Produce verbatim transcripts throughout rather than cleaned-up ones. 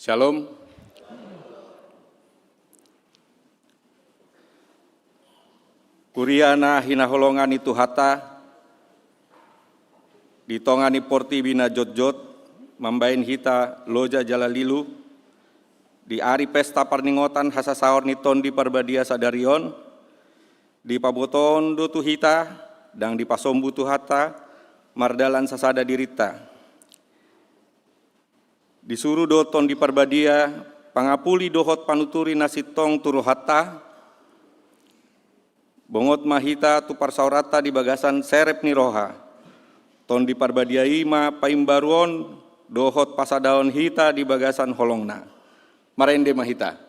Shalom. Kuria na hinaholongan ni Tuhanta, di tonga ni portibi na jotjot, mambahen hita loja jala lilu, di ari pesta parningotan hasasaor ni Tondi Parbadia sadari on, dipabotohon do tu hita, ndang dipasombu Tuhanta, mardalan sasada dirinta. Disuru do Tondi Parbadia, pangapuli dohot panuturi na sintong tu rohanta, bongot ma hita tu parsaoranta di bagasan serep ni roha. Tondi Parbadia i ma paimbaruon dohot pasadahon hita di bagasan holongna. Marende ma hita.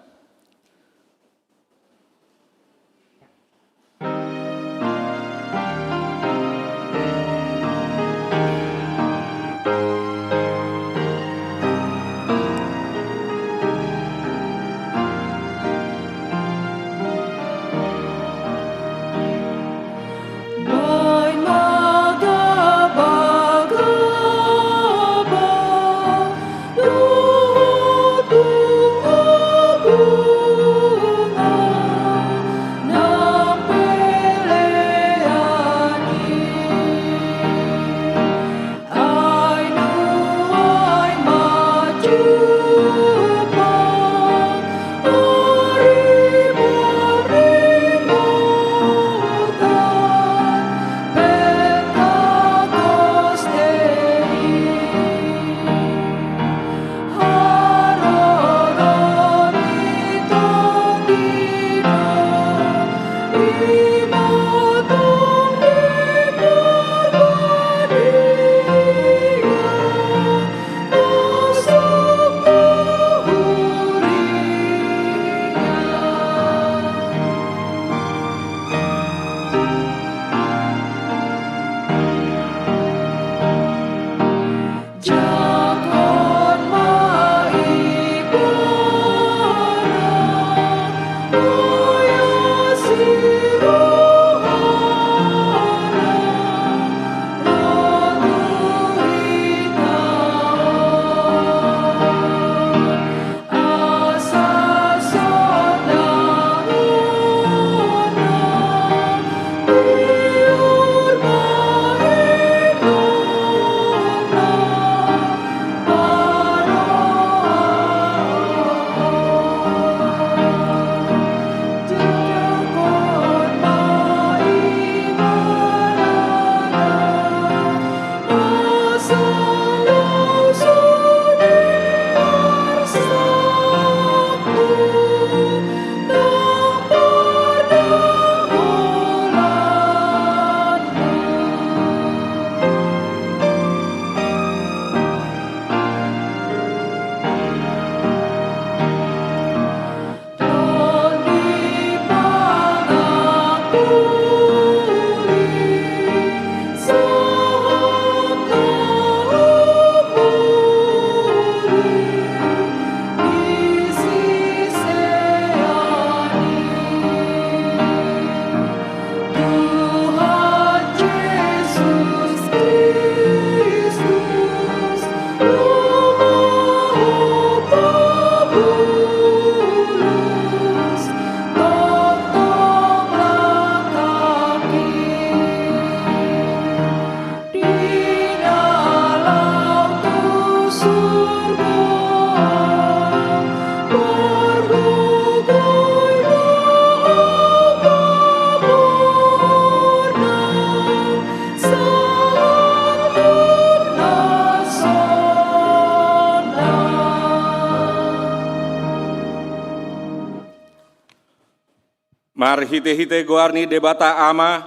Marhitehite goar ni Debata Ama,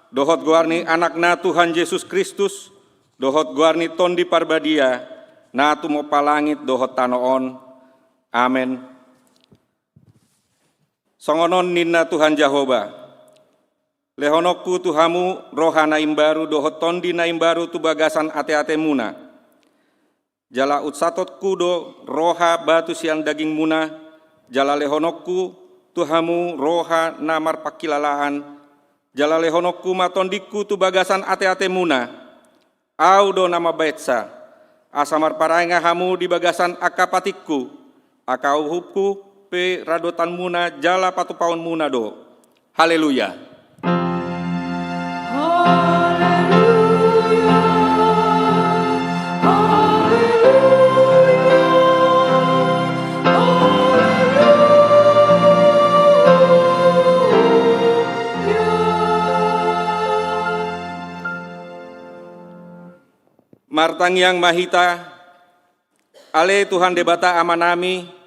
dohot goar ni Anakna Tuhan Jesus Kristus, dohot goar ni Tondi Parbadia, na tumompa langit dohot tano on. Amen. Songon on ninna Tuhan Jahowa: Lehononku tu hamu roha na imbaru dohot tondi na imbaru tu bagasan ateatemuna. Jala unsatkonku do roha batu sian dagingmuna, jala lehononku tu hamu roha na marpangkilalaan, jala lehononku ma tondingku tu bagasan ateatemuna. Ahu do na mambahensa, asa marparange hamu di bagasan angka patikku, Angka uhumhu pe radotanmuna jala patupaonmuna do. Haleluya. Martangiang ma hita. Ale Tuhan Debata Amanami,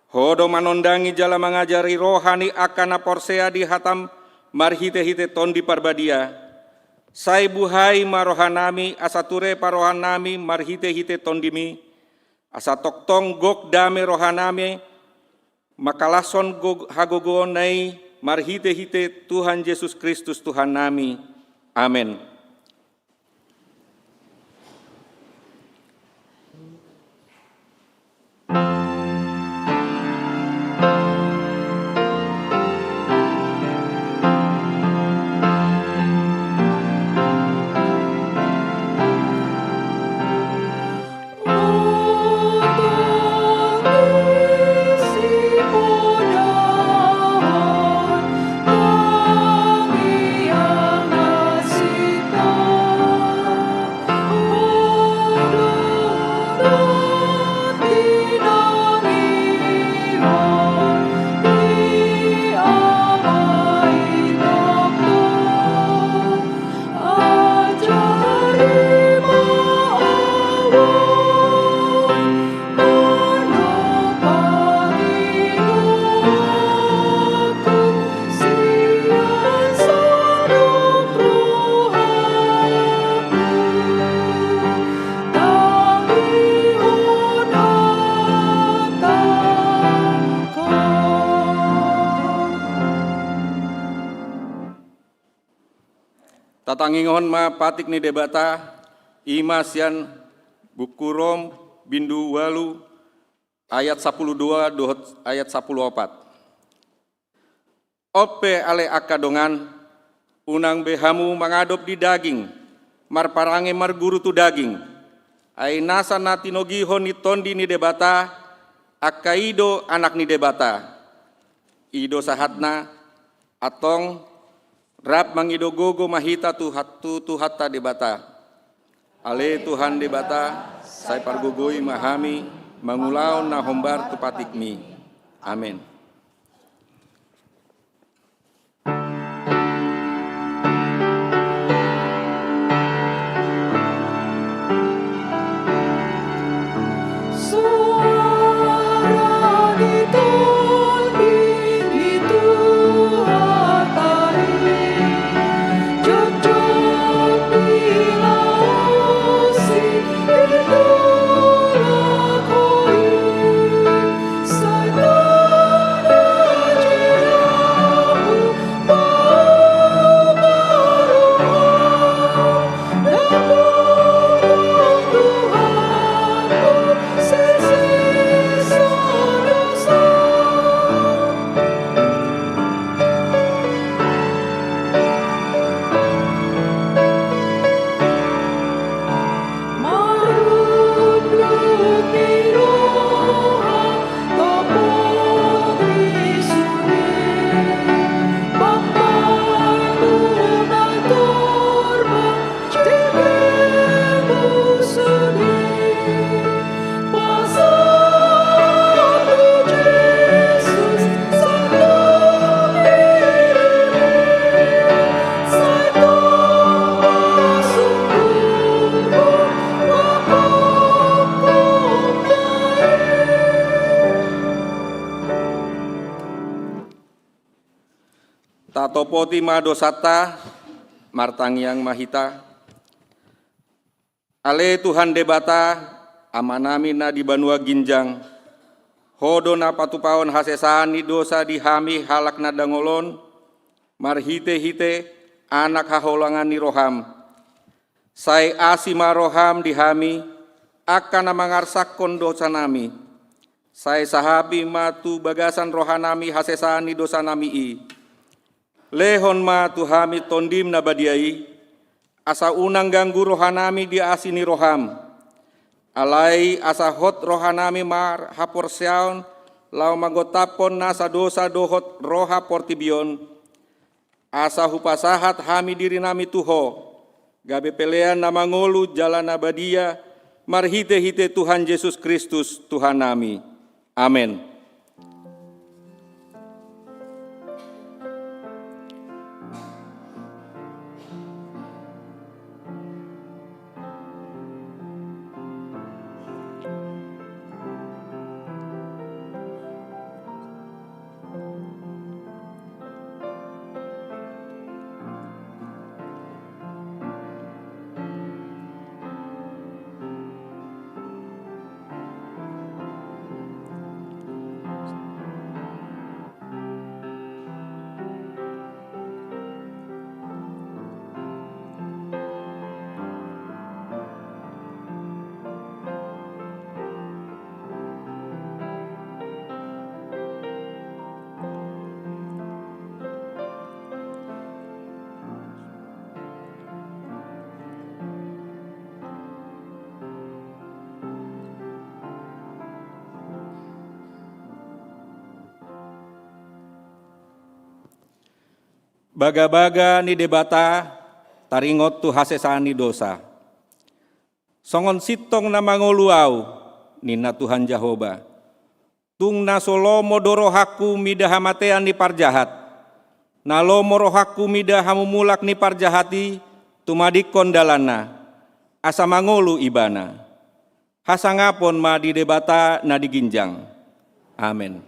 Ho do manondangi jala mangajari roha ni angka na porsea di hataM marhitehite Tondi Parbadia. Sai buhai ma rohanami asa ture parrohanami marhitehite TondiMi, asa tongtong gok dame rohanami mangkalashon gog-, hagogoonna i marhitehite Tuhan Jesus Kristus Tuhannami. Amen. Tatangihon ma patik ni Debata, i ma sian Buku Rom, bindu ualu, ayat sampulu dua dohot ayat sampulu opat. On pe ale angka dongan, unang be hamu mangadop di daging, marparange marguru tu daging. Ai nasa na tinogihon ni Tondi ni Debata, angka i do anak ni Debata. I do sahatna, antong, rap mangido gogo ma hita tu hat-, tu Tuhanta Debata. Ale Tuhan Debata, sai pargogoi ma hami, mangulahon na hombar tu patikMi. Amen. Tatopoti ma dosanta, martangiang ma hita. Ale Tuhan Debata, Amanami na di banua ginjang, Ho do na patupahon hasesaan ni dosa di hami halak na dangol on, marhitehite Anak haholongan ni rohaM. Sai asi ma rohaM di hami, angka na mangarsakhon dosanami. Sai sahapi ma tu bagasan rohanami hasesaan ni dosanami i. Lehon ma tu hami TondiM na badia i, asa unang ganggu rohanami di asi ni rohaM. Alai asa hot rohanami marhaporseaon laho mangontaphon nasa dosa dohot roha portibi on, asa hupasahat hami dirinami tu Ho, gabe pelean na mangolu jala na badia, marhitehite Tuhan Jesus Kristus Tuhannami. Amen. Bagabaga ni Debata taringot tu hasesaan ni dosa. Songon sintong na mangolu ahu, ninna Tuhan Jahowa. Tung na so lomo do rohangku mida hamatean ni parjahat. Na lomo rohangku mida hamumulak ni parjahat i, tumadingkon dalanna, asa mangolu ibana. Hasangapon ma di Debata na di ginjang. Amen.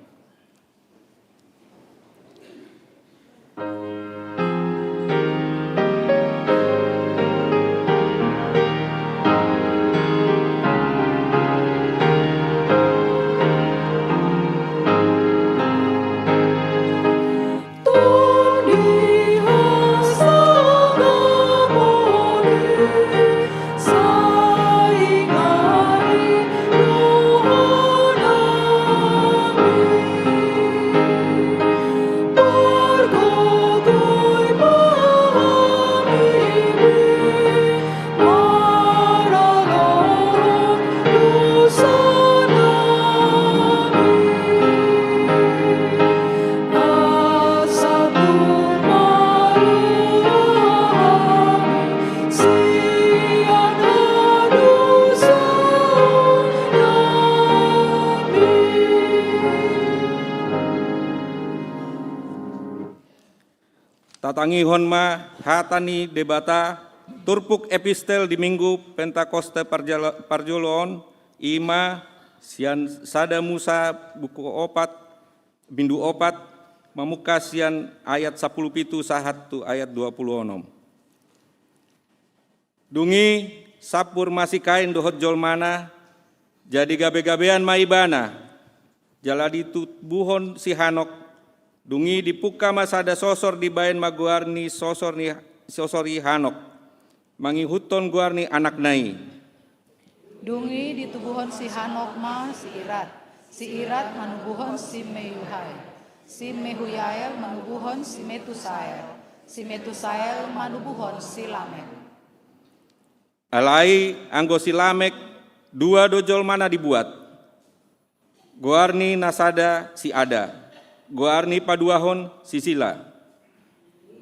Tatangihon ma hata ni Debata, turpuk epistel di Minggu Pentakosta parjala-, parjolo on, i ma sian sada Musa buku opat, bindu opat, mamungka sian ayat sampulu pitu sahat tu ayat dua pulu onom. Dung i sampur ma si Kain dohot jolmana, jadi gabegabean ma ibana, jala ditubuhon si Hanok. Dung i dipungka ma sada sosor, dibaen ma goar ni sosor ni, sosor i Hanok, mangihuthon goar ni anakna i. Dung i ditubuhon si Hanok ma si Irad. Si Irad manubuhon si Meuyael. Si Meuyael manubuhon si Metusael. Si Metusael manubuhon si Lamek. Alai anggo si Lamek, dua do jolma na dibuat. Goar ni na sada si Ada, goar ni paduahon si Sila.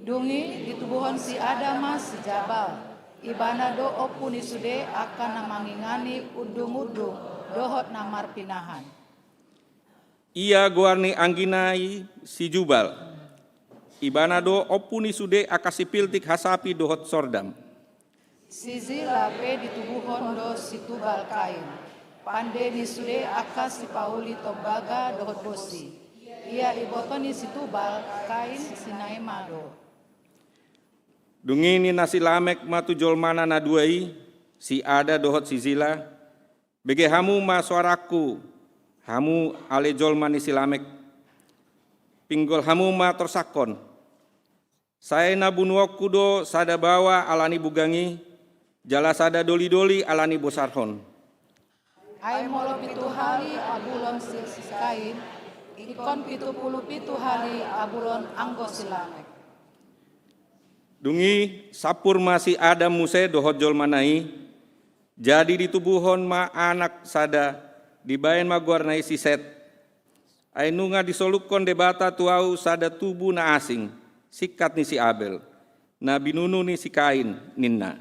Dung i ditubuhon si Ada ma si Jabal. Ibana do ompu ni sude angka na mangingani undungundung dohot na marpinahan. Ia goar ni anggina i si Jubal. Ibana do ompu ni sude angka sipiltik hasapi dohot sordam. Si Sila pe ditubuhon do si Tubal Kain. Pande ni sude angka sipauli tombaga dohot bosi. Ia iboto ni si Tubal Kain sinaima do. Dung i ninna si Lamek ma tu jolmana na dua i, si Ada dohot si Sila, bege hamu ma soarangku, hamu ale jolma ni si Lamek. Pinggol hamu ma torsangkon. Sai na bunuonku do sada baoa ala ni bugang i, jala sada dolidoli ala ni bosarhon. Ai molo pitu hali abulon si, si Kain, ingkon pitu pulu pitu hali abulon anggo si Lamek. Dung i sampur ma si Adam muse dohot jolmana i, Jadi ditubuhon ma anak sada, dibaen ma goarna i si Set. Ai nunga disolukhon Debata tu ahu sada tubu na asing, singkat ni si Abel, na binunu ni si Kain, ninna.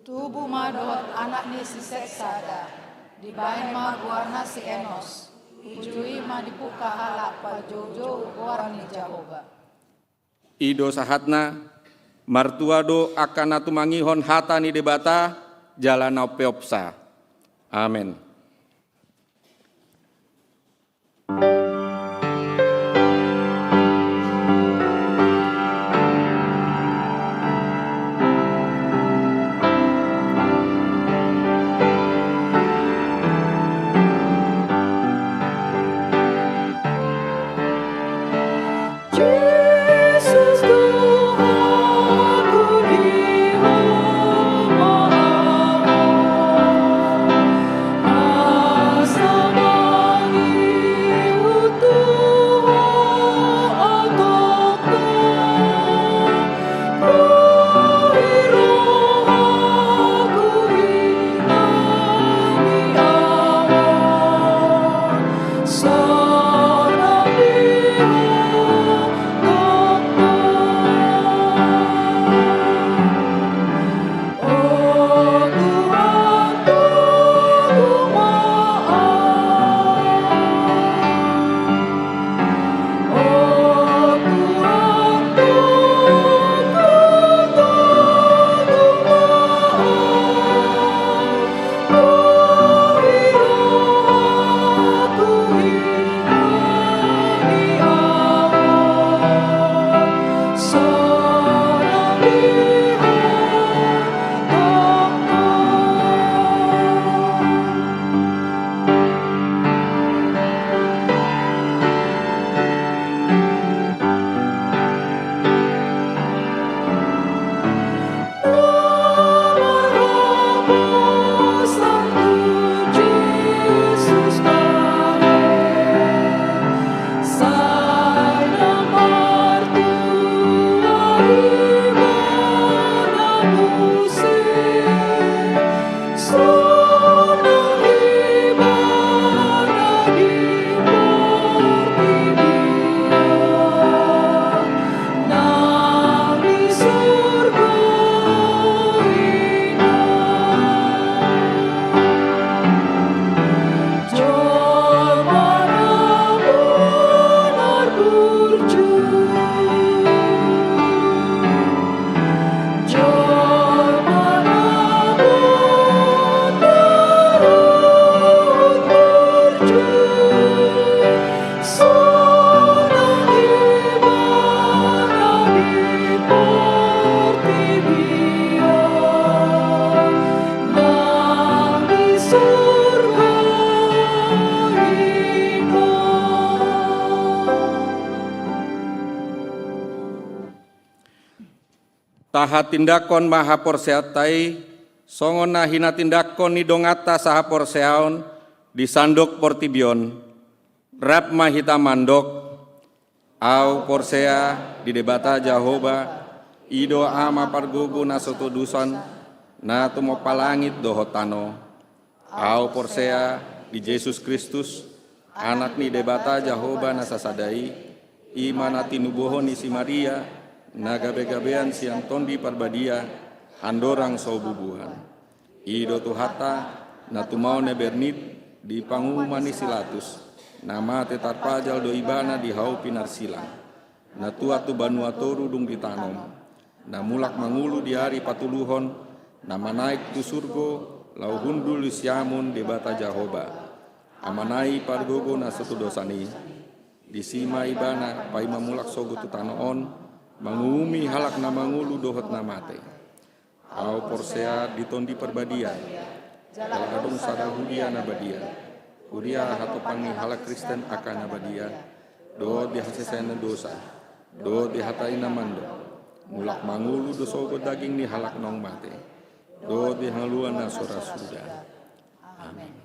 Tubu ma dohot anak ni si Set sada, dibaen ma goarna si Enos, uju i ma dipungka halak parjoujou goar ni Jahowa. I do sahatna. Martua do angka na tumangihon hata ni Debata, jala na umpeopsa. Amen. Tahatindanghon ma haporseaonta i, songon na hinatindanghon ni donganta sahaporseaon di sandok portibi on. Rap ma hita mandok: Ahu porsea di Debata Jahowa, i do Ama pargogo na so tudosan, na tumompa langit dohot tano. Ahu porsea di Jesus Kristus, Anak ni Debata Jahowa na sasada i, i ma na tinubuhon ni si Maria, na gabegabean sian Tondi Parbadia, andorang so bubuhan. I do Tuhanta, na tumaon na bernit di panguhuman ni si Latus, na mate tarpajal do Ibana di hau pinarsilang. Na tuat tu banua toru dung ditanom, na mulak mangolu di ari patoluhon, na manaek tu surgo, laho hundul di siamun Debata Jahowa, Amana i pargogo na so tudosan i. Disi ma Ibana paima mulak sogot tu tano on, manguhumi halak na mangolu dohot na mate. Ahu porsea di Tondi Parbadia, jala adong sada huria na badia, huria hatopan ni halak Kristen angka na badia, dohot di hasesean ni dosa, dohot di hata i na mandok: Mulak mangolu do sogot daging ni halak naung mate, dohot di hangoluan na so ra suda. Amen.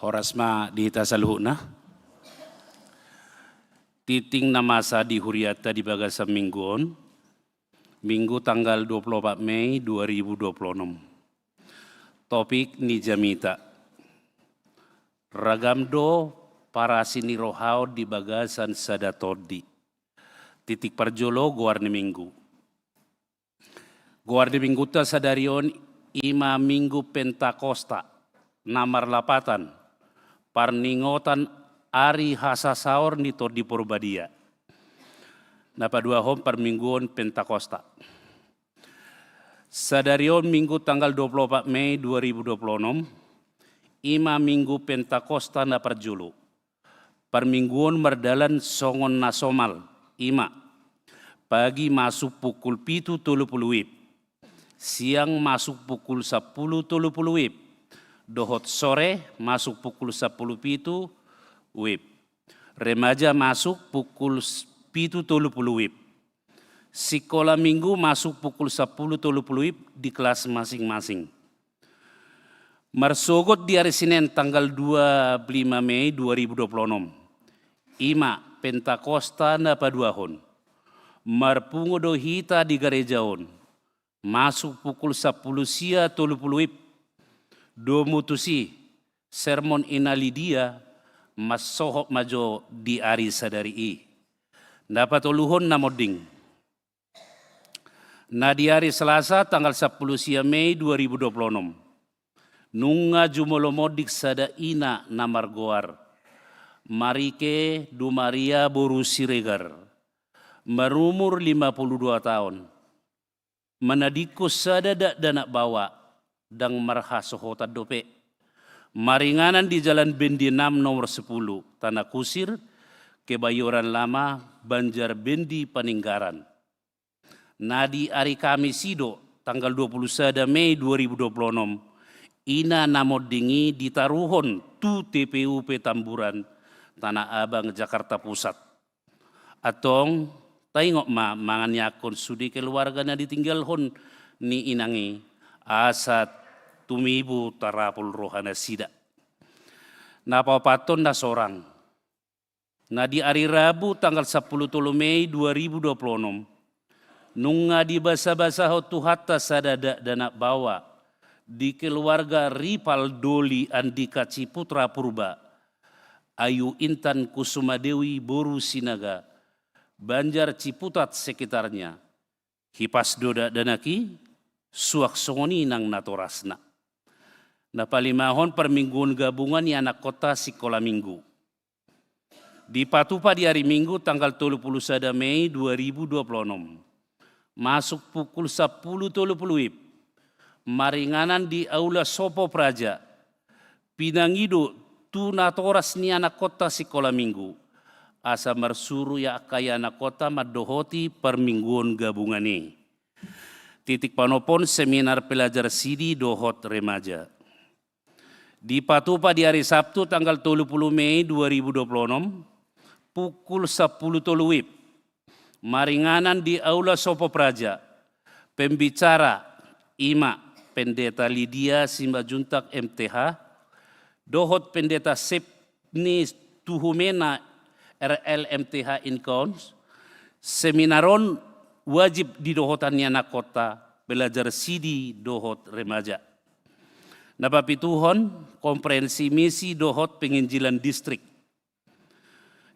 Horas ma di hita saluhutna. Tingting na masa di hurianta di bagasan minggu on, Minggu tanggal dua puluh opat Mei dua ribu dua puluh enam. Topik ni jamita: Ragam do parasi ni rohaon di bagasan sada tondi. Titik parjolo, goar ni minggu. Goar ni minggunta sadari on i ma Minggu Pentakosta, na marlapatan parningotan ari hasasaor ni Tondi Porbadia. Na paduahon, parmingguon Pentakosta. Sadari on Minggu tanggal dua puluh opat Mei dua ribu dua puluh enam, i ma Minggu Pentakosta na parjolo. Parmingguon mardalan songon na somal, i ma: pagi masuk pukul pitu tolu pulu WIB, siang masuk pukul sampulu tolu pulu WIB, dohot sore masuk pukul sampulu pitu WIB. Remaja masuk pukul s-, pitu tolu pulu WIB. Sikola minggu masuk pukul sampulu tolu pulu WIB di kelas masing-masing. Marsogot di ari Sinen tanggal dua puluh lima Mei dua ribu dua puluh enam, i ma Pentakosta na paduahon. Marpungu do hita di gareja on, masuk pukul sampulu sia tolu pulu WIB. Domu tusi, sermon Ina Lidia mansohot ma jo di ari sadari i. Na patoluhon na monding. Na di ari Selasa tanggal sampulu sia Mei dua ribu dua puluh enam, nunga jumolo monding sada ina na margoar Marike Dumaria boru Siregar, marumur lima pulu dua taon. Manadingkon sada dakdanak baoa, ndang marhasohotan dope. Maringanan di Jalan Bendi enam nomor sepuluh, Tanah Kusir, Kebayoran Lama, Banjar Bendi, Paninggaran. Na di ari Kamis i do, tanggal dua pulu sada Mei dua ribu dua puluh enam, ina na monding i ditaruhon tu T P U Petamburan, Tanah Abang, Jakarta Pusat. Antong, taingot ma manganiakkon sude keluarga na ditinggalhon ni inang i, asa tumibu tarapul rohanasida. Na paopathon na sorang. Na di ari Rabu tanggal sampulu tolu Mei dua ribu dua puluh enam, nunga dibasabasahon Tuhanta sada dakdanak baoa di keluarga Ripal Doli Andika Ciputra Purba, Ayu Intan Kusumadewi boru Sinaga, Banjar Ciputat sekitarnya. Hipas do dakdanak i, suang songon i nang natorasna. Na palimahon, parmingguon gabungan ni anakkonta sikola minggu. Dipatupa di ari Minggu tanggal tolu pulu sada Mei dua ribu dua puluh enam, masuk pukul sampulu tolu pulu WIB, maringanan di Aula Sopo Praja. Pinangido tu natoras ni anakkonta sikola minggu, asa marsuru ia angka i anakkonta mandohoti parmingguon gabungan i. Titik panompon, seminar pelajar sidi dohot remaja. Dipatupa di ari Sabtu tanggal tolu pulu Mei dua ribu dua puluh enam, pukul sampulu tolu WIB, maringanan di Aula Sopo Praja. Pembicara i ma Pendeta Lidia Simanjuntak M T H dohot Pendeta Sepni Tuhumena R L M T H Incons. Seminar on wajib didohotan ni anakkonta, pelajar sidi dohot remaja. Na papituhon, konferensi misi dohot penginjilan distrik.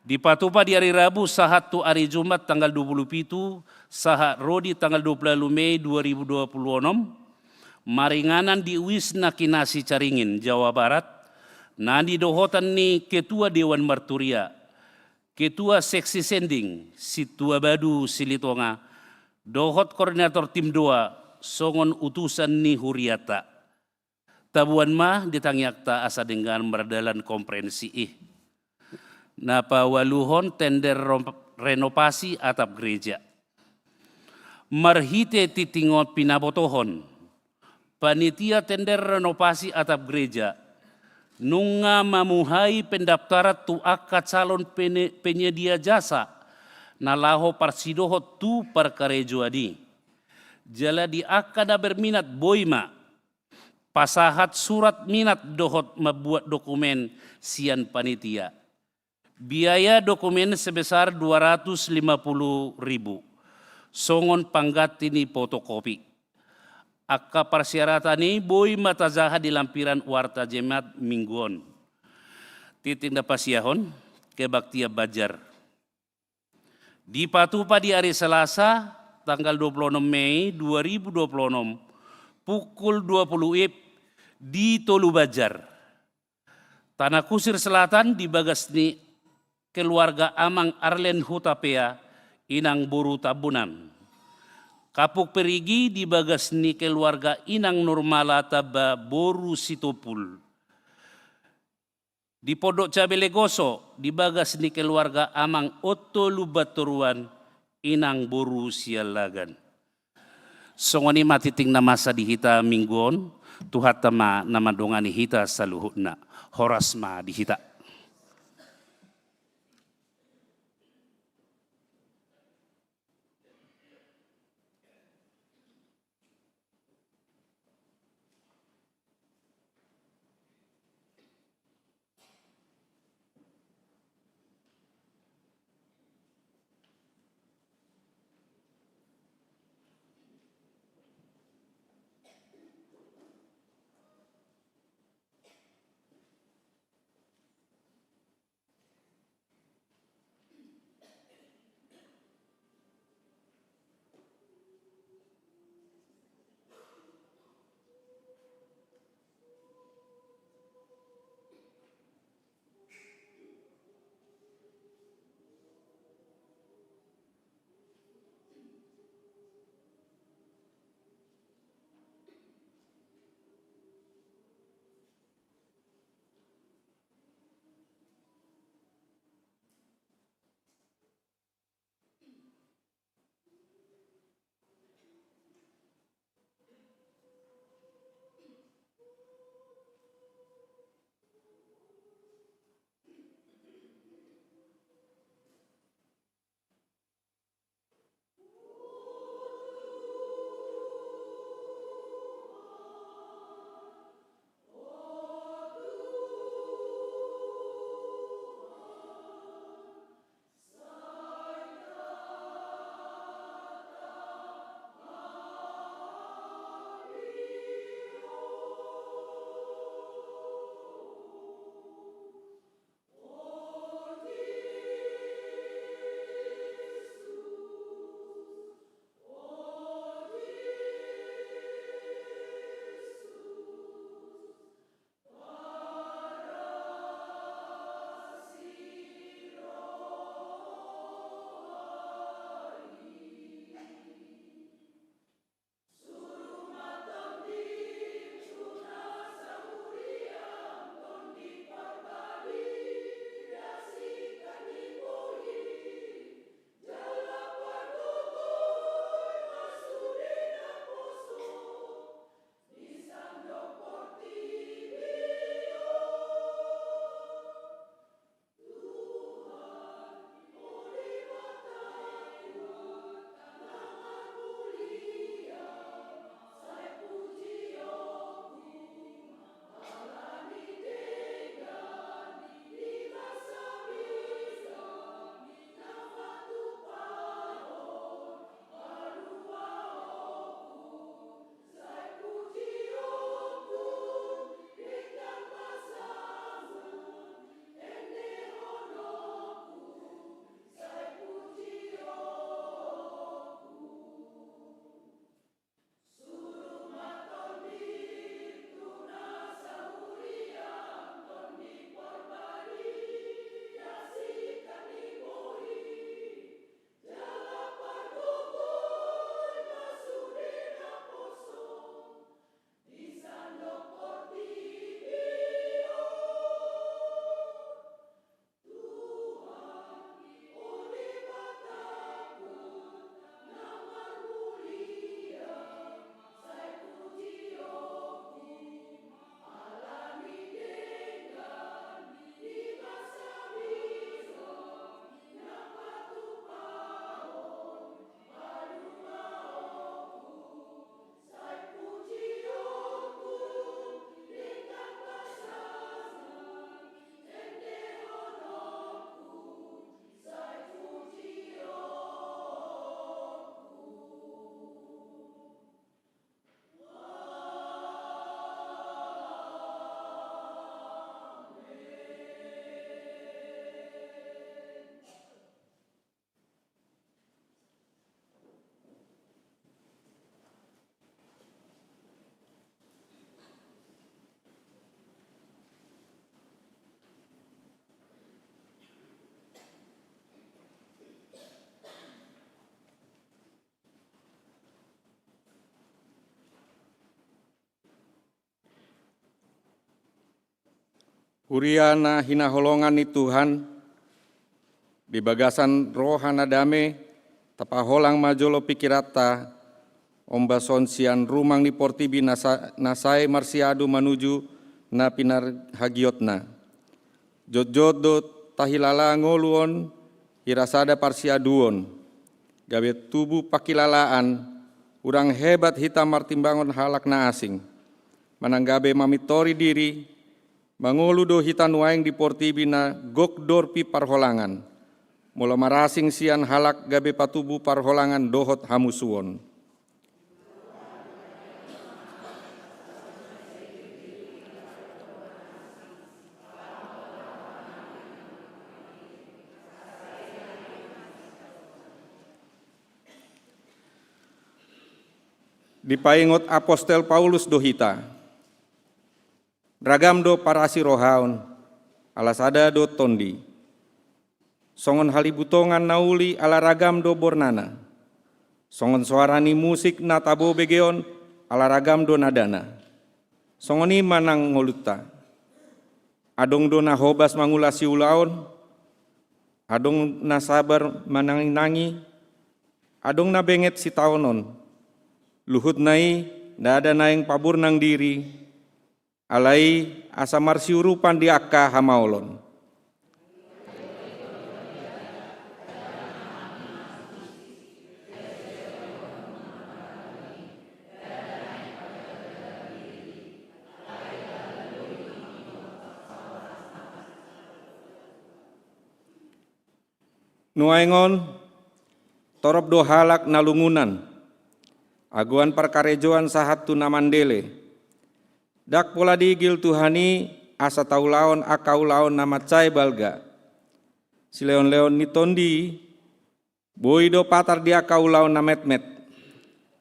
Dipatupa di ari Rabu sahat tu ari Jumat tanggal dua pulu pitu sahat ro di tanggal dua pulu ualu Mei dua ribu dua pulu onom, maringanan di UIS na Kinasi Caringin, Jawa Barat, na nidohotan ni Ketua Dewan Marturia, Ketua Seksi Sending, Sintua Badu Silitonga, dohot koordinator tim doa songon utusan ni hurianta. Tabuan ma di tangiangta asa denggan mardalan konferensi i. Na paualuhon, tender rom-, renovasi atap gereja. Marhite tingting on pinabotohon, panitia tender renovasi atap gereja nunga mamuhai pendaftaran tu angka calon pene-, penyedia jasa na laho parsidohot tu parkarejoan i. Jala di angka na berminat boi ma Pasahat surat minat dohot mambuat dokumen sian panitia. Biaya dokumen sebesar dua ratus lima puluh ribu. Songon pangganti ni fotokopi. Angka parsiaratan i boi ma tajaha di lampiran Warta Jemaat minggu on. Tintin na pasiahon, kebaktian Banjar. Dipatupa di ari Selasa, tanggal dua puluh enam Mei dua ribu dua puluh enam, pukul dua puluh wib di Tolu Banjar. Tanah Kusir Selatan di bagas ni keluarga Amang Arlen Hutapea, inang boru Tambunan. Kampung Perigi di bagas ni keluarga inang Nurmala tamba boru Sitompul. Di Pondok Cabe Legoso, di bagas ni keluarga Amang Otto Lumbantoruan, inang boru Siallagan. Songon i ma tintin na masa di hita minggu on, Tuhanta ma na mandongani hita saluhutna. Horas ma di hita. Huria na hinaholongan ni Tuhan, di bagasan roha na dame, tapaholang ma jolo pikiranta, ombas on sian rumang ni portibi na sa-, na sae marsiadu manuju na pinarhagiotna. Jotjot do tahilala ngolu on hira sada parsiaduon, gabe tubu pangkilalaan, hurang hebat hita martimbangon halak na asing. Manang gabe mamintori diri, mangolu do hita nuaeng di portibi na gok dorpi parholangan. Molo marasing sian halak gabe patubu parholangan dohot hamusuon. Dipaingot apostel Paulus do hita. Ragam do parasirohaon, ala sada do tondi. Songon halibutongan na uli ala ragam do bornana. Songon soara ni musik na tabo begeon ala ragam do nadana. Songon i ma nang ngolunta. Adong do na hobas mangula siulaon, adong na sabar mananginangi, adong na benget sitaonon. Luhutna i ndada naeng paburnang diri, alai asa marsiurupan di angka hamaolon. Nuaeng on, torop do halak na lungunan, agoan parkarejoan sahat tu na mandele. Ndang pola diigil Tuhan i asa taulahon angka ulaon na mansai balga. Silehonlehon ni tondi, boi do patar di angka ulaon na metmet.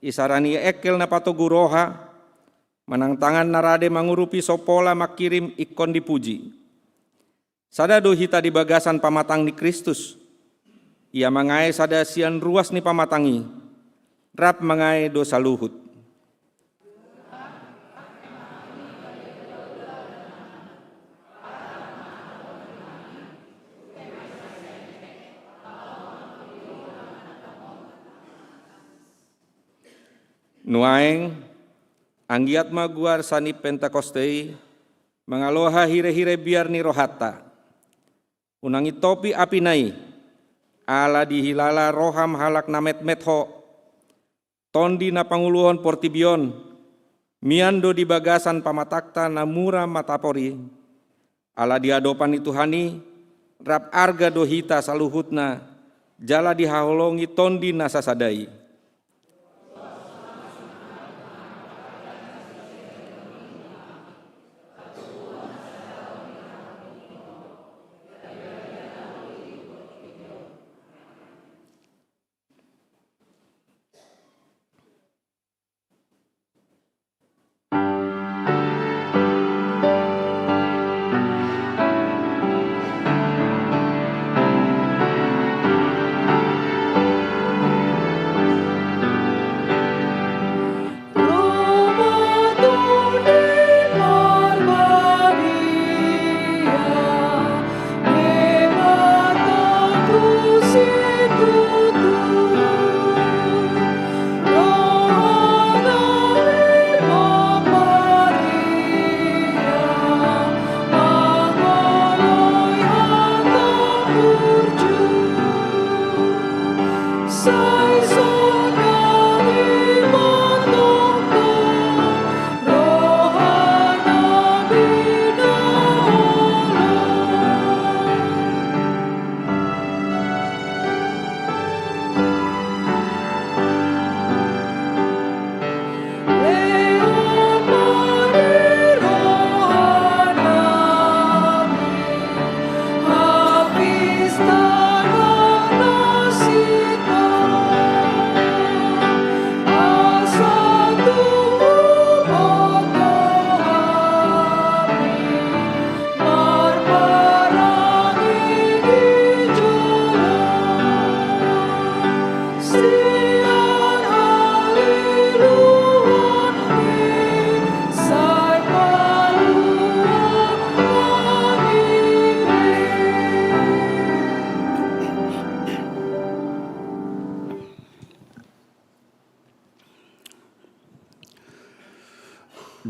Isarani engkel na patogu roha, manang tangan na rade mangurupi so pola mangkirim ingkon dipuji. Sada do hita di bagasan pamatang ni Kristus. Ia mangae sada sian ruas ni pamatang i, rap mangae do saluhut. Nuaeng, anggiat ma goar sani Pentakoste i, mangaloha hirehire biar ni rohanta. Unang intopi apina i, ala dihilala roham halak na metmet ho. Tondi na panguluhon portibi on, mian do di bagasan pamatangta na mura matapor i. Ala di adopan ni Tuhan i, rap arga do hita saluhutna, jala dihaholongi tondi na sasada i.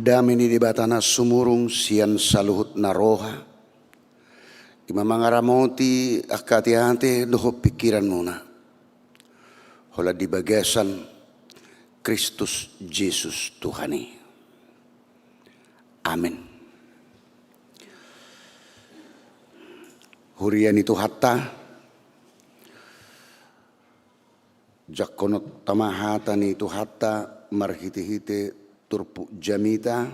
Dame ni Debata na sumurung sian saluhut na roha, i ma mangaramoti angka ateate dohot pingkiranmuna, holan di bagasan Kristus Jesus Tuhan i. Amen. Huria ni Tuhanta, jangkononta ma hata ni Tuhanta marhitehite turpuk jamita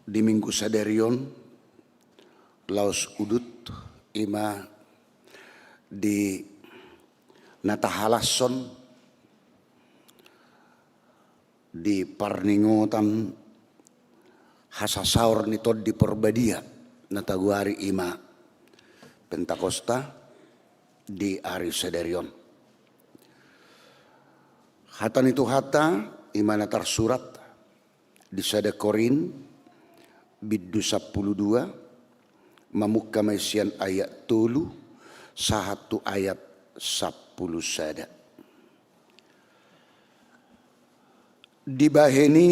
di Minggu sadari on, laos udut i ma di na tahalashon di parningotan hasasaor ni Tondi Parbadia na tagoari i ma Pentakosta di ari sadari on. Hata ni Tuhanta i ma na tarsurat di sada Korint bindu sampulu dua, mamungka ma i sian ayat tolu sahat tu ayat sampulu sada. Dibahen i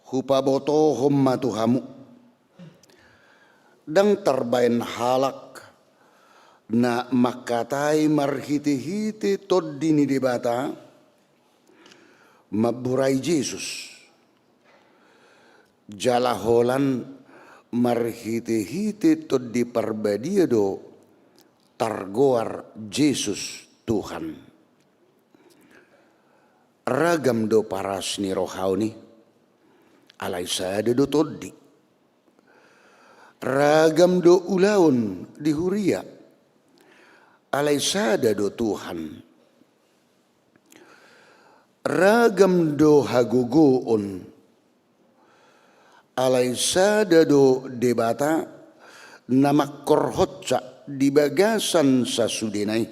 hupabotohon ma tu hamu, ndang tarbahen halak na mangkatai marhitehite Tondi ni Debata mamburai Jesus, jala holan marhitehite Tondi Parbadia do targoar Jesus Tuhan. Ragam do paras ni rohaon i, alai sada do Tondi. Ragam do ulaon di huria, alai sada do Tuhan. Ragam do hagogoon, alai sada do Debata na mangkorhonsa di bagasan sasudena i.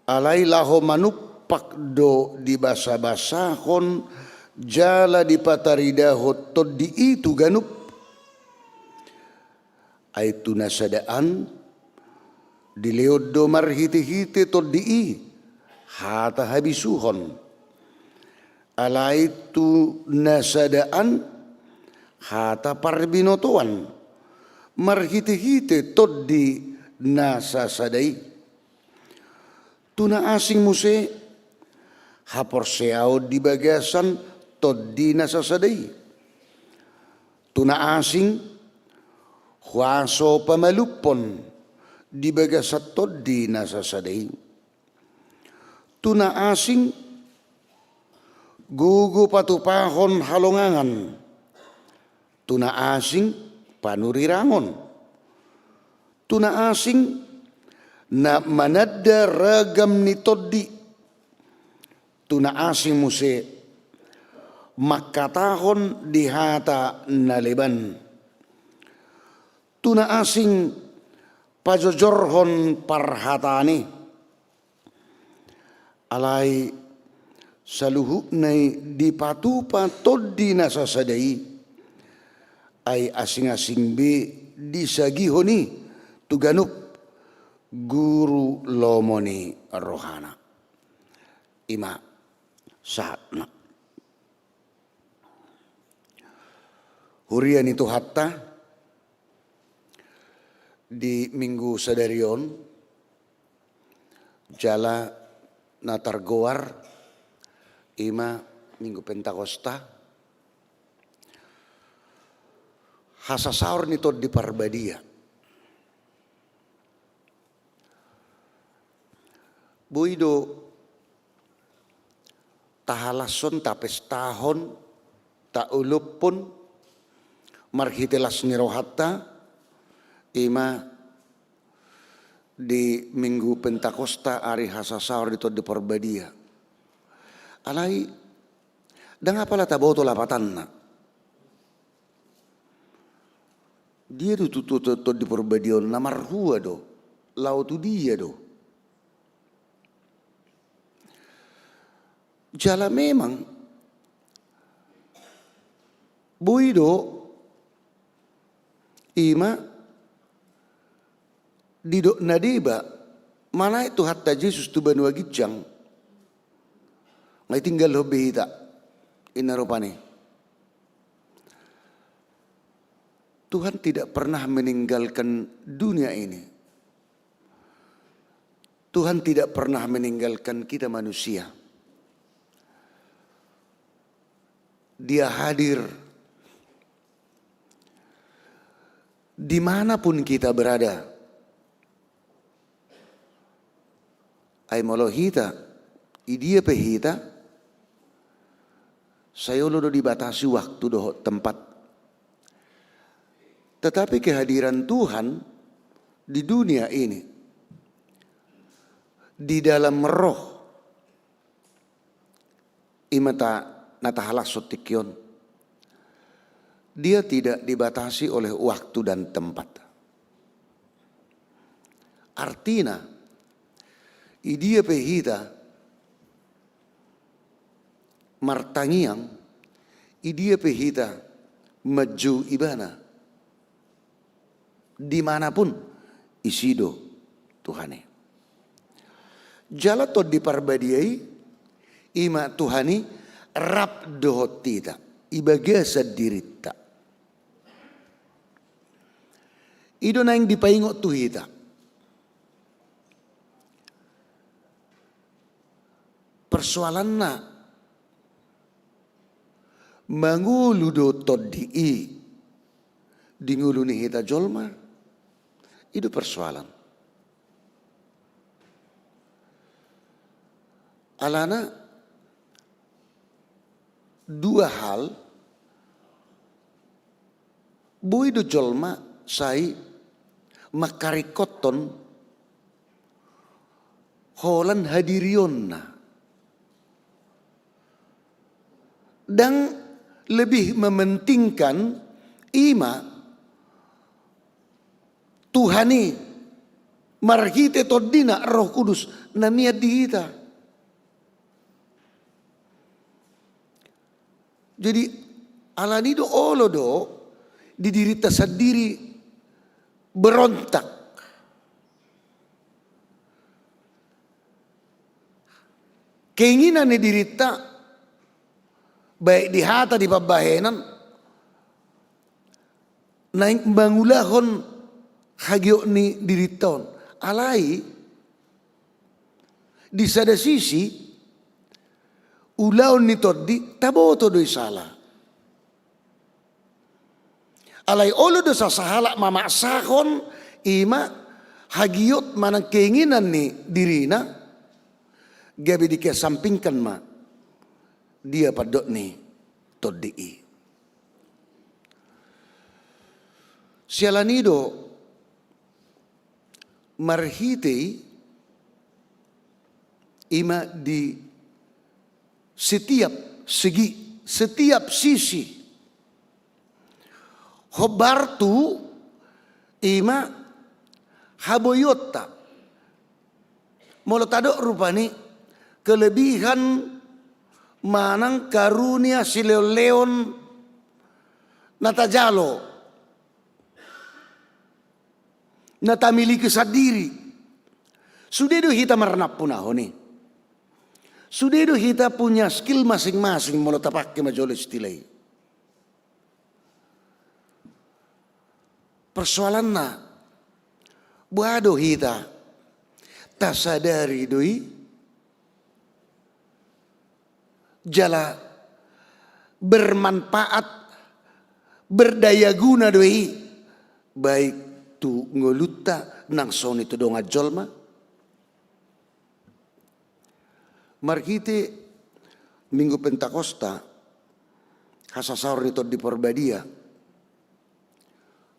Alai laho manumpak do dibasabasahon jala dipataridahon Tondi i tu ganup. Ai tu na sadaan dilehon do marhitehite Tondi i hata habisuhon. Alai tu na sadaan hata parbinotoan marhitehite Tondi na sasada i. Tu na asing muse haporseaon di bagasan Tondi na sasada i. Tu na asing huaso pamalumhon di bagasan Tondi na sasada i. Tu na asing gogo patupahon halongangan. Tu na asing panurirangon. Tu na asing na mananda ragam ni tondi. Tu na asing muse mangkatahon di hata na leban. Tu na asing pajojorhon parhataan i. Alai saluhutna i dipatupa Tondi na sasada i, ai asing-asing be disagihon i tu ganup guru lomo ni rohana. I ma sahatna. Huria ni Tuhanta, di Minggu sadari on, jala na targoar i ma Minggu Pentakosta, hasasaor ni Tondi Parbadia. Boi do tahalashon, tapestahon, taolophon marhite las ni rohanta, i ma di Minggu Pentakosta, ari hasasaor ni Tondi Parbadia. Alai ndang apala taboto lapatanna. Dia do tutu Tondi Parbadia on, na marhua do, laho tu dia do? Jala memang boi do i ma didok na deba manaek Tuhanta Jesus tu banua ginjang. Nga ditinggalhon be hita, inna rupani. Tuhan tidak pernah meninggalkan dunia ini. Tuhan tidak pernah meninggalkan kita manusia. Dia hadir di mana pun kita berada. Ai molo hita, i dia pe hita, sai olo do dibatasi waktu dohot tempat. Tetapi kehadiran Tuhan di dunia ini, di dalam roh, i ma na tahalashon tingki on. Dia tidak dibatasi oleh waktu dan tempat. Artina, i dia pe hita martangiang, i dia pe hita manjou Ibana. Di mana pun, isi do Tuhan i. Jala Tondi Parbadia i, i ma Tuhan i rap dohot hita, i bagasan dirinta. I do naeng dipaingot tu hita. Persoalanna, mangolu do Tondi i di ngolu ni hita jolma? I do persoalan. Alana dua hal, boi do jolma sai mangkaringkothon holan hadirionna. Ndang lebih mementingkan i ma Tuhan i marhite Tondina Roh Kudus na mian di hita. Jadi, alani do olo do di dirinta sandiri berontak. Keinginan ni dirinta, baik di hata, di pambahenan, naeng mangulahon hagiot ni dirinta on. Alai, di sada sisi, ulaon ni Tondi taboto do i sala. Alai olo do sasahalak mamaksahon i ma hagiot manang keinginan ni dirina, gabe dikesampingkan ma dia pandok ni Tondi i. Siala ni do marhite i, i ma di setiap segi, setiap sisi. Hombar tu i ma haboionta. Molo tadok rupani kelebihan manang karunia silehonlehon na tajalo, na tamiliki sandiri. Sude do hita marnampunahon i. Sude do hita punya skill masing-masing molo tapake ma jolo istilah i. Persoalanna, boha do hita tasadari do i? Jala bermanfaat, berdaya guna do i, baik tu ngolunta nang songon i tu dongan jolma? Marhite Minggu Pentakosta, hasasaor ni Tondi Parbadia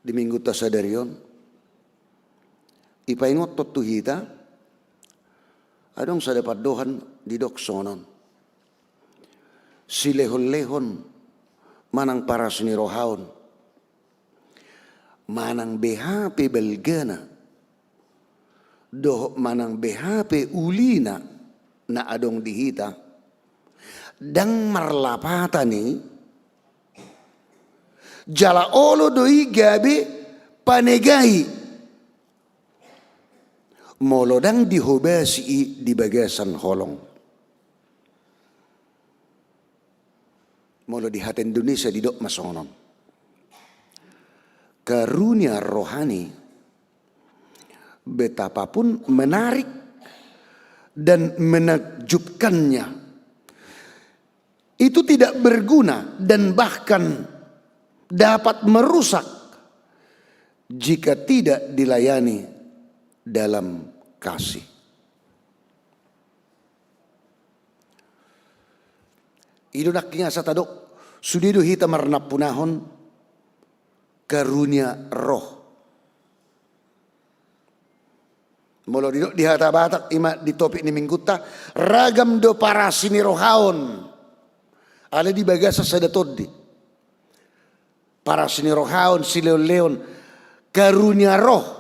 di minggunta sadari on, dipaingothon tu hita, adong sada pandohan didok songon on. Silehonlehon manang paras ni roha on, manang beha pe balgana dohot manang beha pe ulina na adong di hita, ndang marlapatan i, jala olo do i gabe panegai molo ndang dihobasi i di bagasan holong. Molo di hata Indonesia didok ma songon on. Karunia rohani, betapapun menarik dan menakjubkannya, itu tidak berguna dan bahkan dapat merusak jika tidak dilayani dalam kasih. I do nangkin asa tadok, sude do hita marnampunahon karunia roh. Molo didok di hata Batak, ima di topik ni minggunta, ragam do parasinirohaon. Alai di bagasan sada tondi. Parasinirohaon, silehonlehon, karunia roh.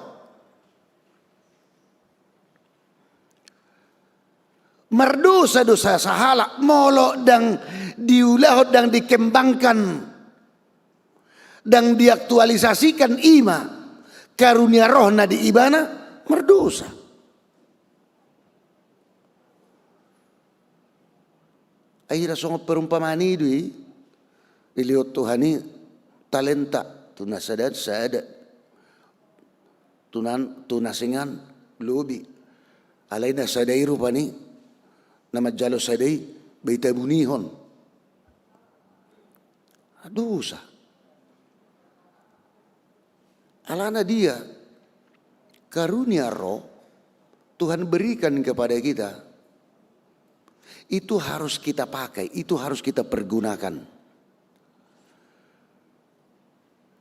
Mardosa do sa-, sahalak molo ndang diulahon, ndang dikembangkan, ndang diaktualisasikan ima karunia roh na di ibana, mardosa. Ai hira songon perumpamaan i do i, dilehon Tuhan i talenta tu na sada, sada, tu na, tu na singan lobi. Alai na sada i rupani, na manjalo sada i, bai tabunihon. Dosa. Alana dia, karunia roh Tuhan berikan kepada kita, itu harus kita pakai, itu harus kita pergunakan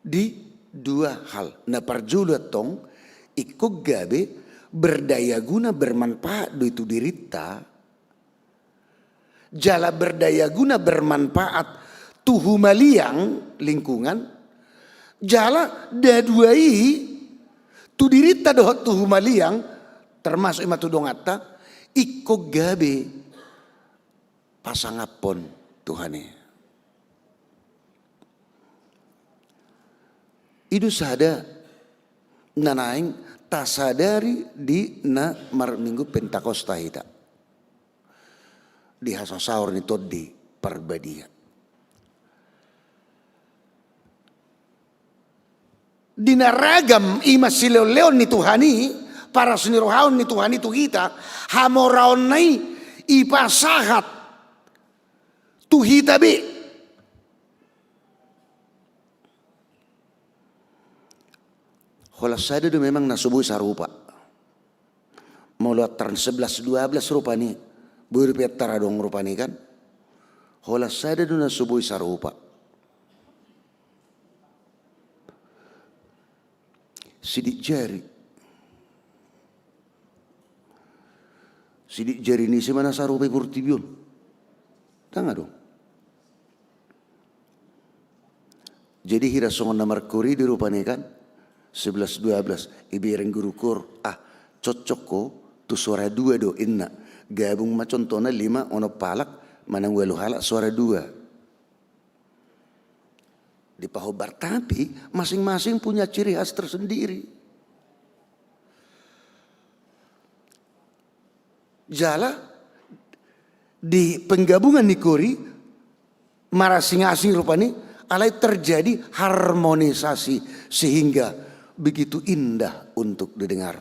di dua hal. Na parjolo antong, ingkon gabe berdaya guna, bermanfaat do i tu dirinta, jala berdaya guna, bermanfaat tu humaliang, lingkungan, jala na dua i tu dirinta dohot tu humaliang, termasuk ima tu donganta, ingkon gabe pasangaphon Tuhan i. I do sada na naeng tasadari di na marminggu Pentakosta hita, di hasasaor ni Tondi Parbadia. Di na ragam ima silehonlehon ni Tuhan i, parasinirohaon ni Tuhan i tu hita, hamoraonna i ipasahat tu hita be. Holan sada do memang na so boi sarupa. Molo antar sebelas dua belas rupani, boi dope antar adong rupani kan. Holan sada do na so boi sarupa. Sidik jari. Sidik jari ni ise ma na sarupa i portibi on? Ndang adong. Jadi hira songon na markori di rupani kan, sebelas dua belas, ibereng guru kor, ah, cocok ho tu suara dua do inna. Gabung ma contohna lima onom halak manang ualu halak suara dua. Dipahombar, tapi masing-masing punya ciri khas tersendiri. Jala di penggabungan ni kori marasing-asing rupani, alai terjadi harmonisasi sehingga begitu indah untuk didengar.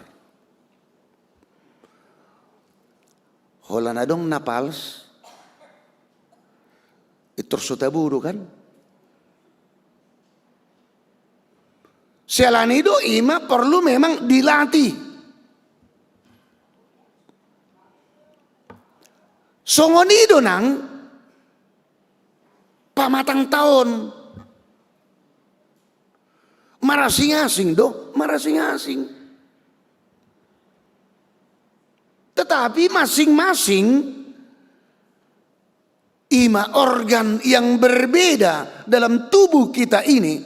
Holan adong na fals, i tor so tabo do kan. Siala ni i do ima porlu memang dilatih. Songon i do nang pamatangta on. Marasing-asing do, marasing-asing. Tetapi masing-masing ima organ yang berbeda dalam tubuh kita ini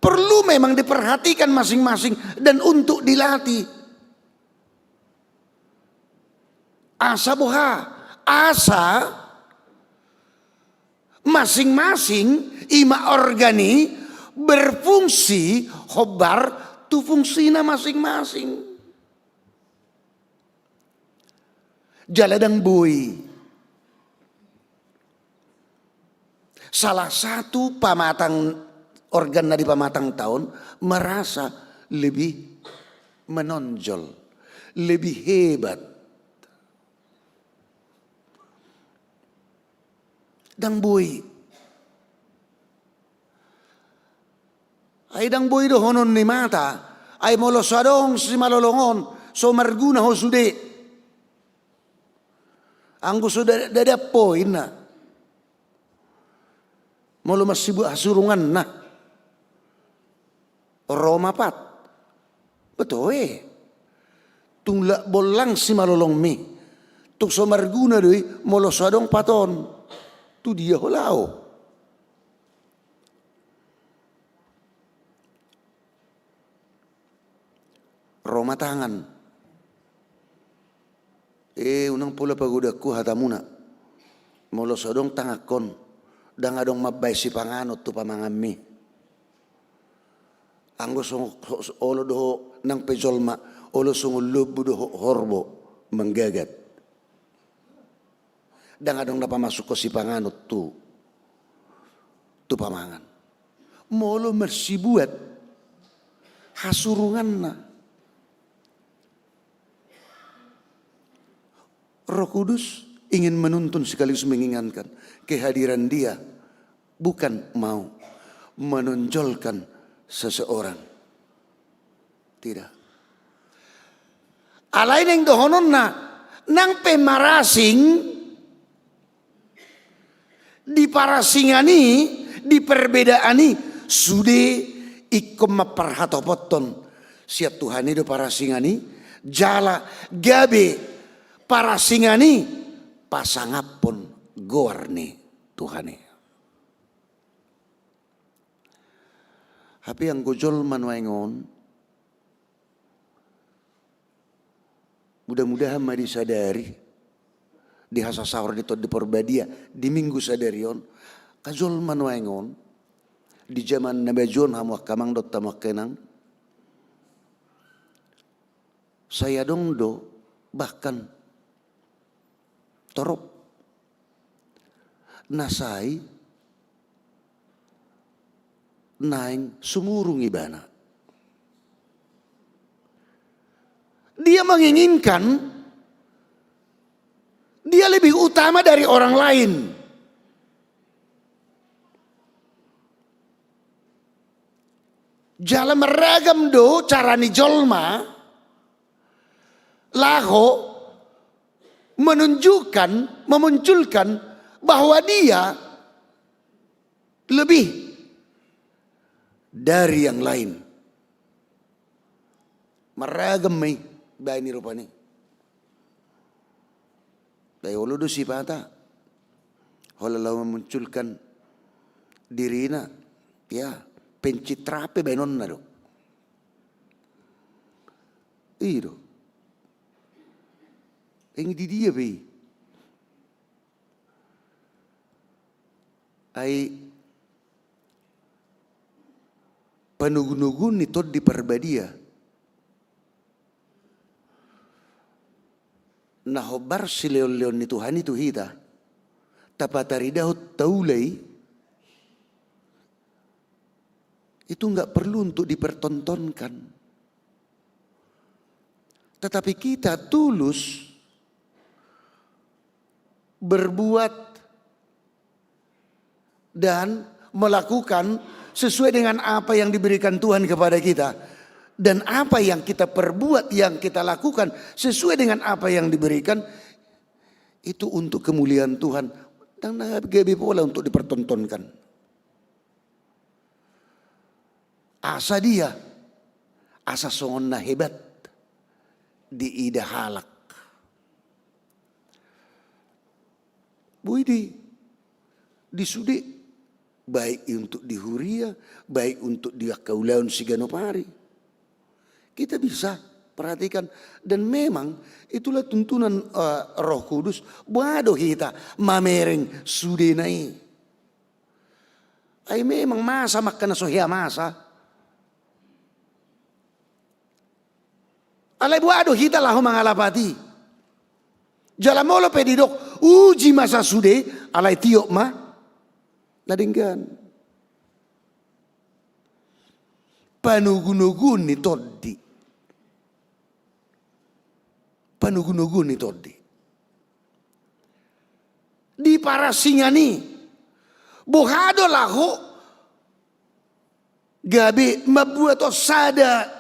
perlu memang diperhatikan masing-masing dan untuk dilatih. Asa boha, asa masing-masing ima organ i berfungsi hombar tu fungsina masing-masing. Jala ndang boi Salah satu pamatang, organ na di pamatangta on merasa lebih menonjol, lebih hebat. Ndang boi. Ai ndang boi dohonon ni mata, ai molo so adong simalolong on, so marguna ho sude. Anggo so da-, dadap ho inna. Molo marsibuat hasurunganna. Ro ma pat. Betoe. Tung lak bollang simalolongmi. Tung so marguna do i, molo so adong pat on. Tu dia ho laho? Ro ma tangan. E, unang pola pagodangku hatamuna. Molo so adong tangankon, ndang adong mambahen sipanganon tu pamanganmi. Anggo songon, so-, so-, olo do ho nang pe jolma, olo songon lombu do ho-, horbo manggagat. Ndang adong na pamasukhon sipanganon tu, tu pamangan. Molo marsibuat hasurunganna. Roh Kudus ingin menuntun sekaligus mengingatkan kehadiran Dia bukan mau menonjolkan seseorang. Tidak. Alai naeng dohononna, nang pe marasing, di parasingan i, di perbedaan i, sude ingkon mamparhatopothon sian Tuhan i do parasingan i, jala gabe parasingan i pasangaphon goar ni Tuhan i. Hape anggo jolma nuaeng on, mudah-mudahan ma disadari, dihasasaor di Tondi Parbadia di Minggu sadari on, angka jolma nuaeng on, di jaman na maju on, hamu angka amang dohot hamu angka inang, sai adong do bahkan torop na sai naeng sumurung ibana. Dia menginginkan dia lebih utama dari orang lain. Jala marragam do cara ni jolma laho menunjukkan, memunculkan bahwa dia lebih dari yang lain. Marragam ma i baen i rupani. Ai olo do sipata. Holan laho memunculkan dirina, ya, pencitraan pe baenonna do. I do. Eng di dia pe i. Ai panogunoguon ni Tondi Parbadia na hombar silehonlehon ni Tuhan i tu hita, tapataridahon taula i, itu nggak perlu untuk dipertontonkan. Tetapi kita tulus berbuat dan melakukan sesuai dengan apa yang diberikan Tuhan kepada kita. Dan apa yang kita perbuat, yang kita lakukan sesuai dengan apa yang diberikan, itu untuk kemuliaan Tuhan. Dan gabe pola untuk dipertontonkan. Asa dia, asa songon na hebat diida halak. Boi di, di sude, baik untuk di huria, baik untuk di angka ulaon siganup ari. Kita bisa perhatikan, dan memang itulah tuntunan, eh, Roh Kudus, boha do hita mamereng sudena i. Ai memang masa ma angka na so hea masa. Alai boha do hita laho mangalapati? Jala molo pe didok, uji masa sude, alai tiop ma. Na denggan. Panogunoguon ni tondi. Panogunoguon ni tondi. Di parasingan i, boha do laho gabe mambuat sada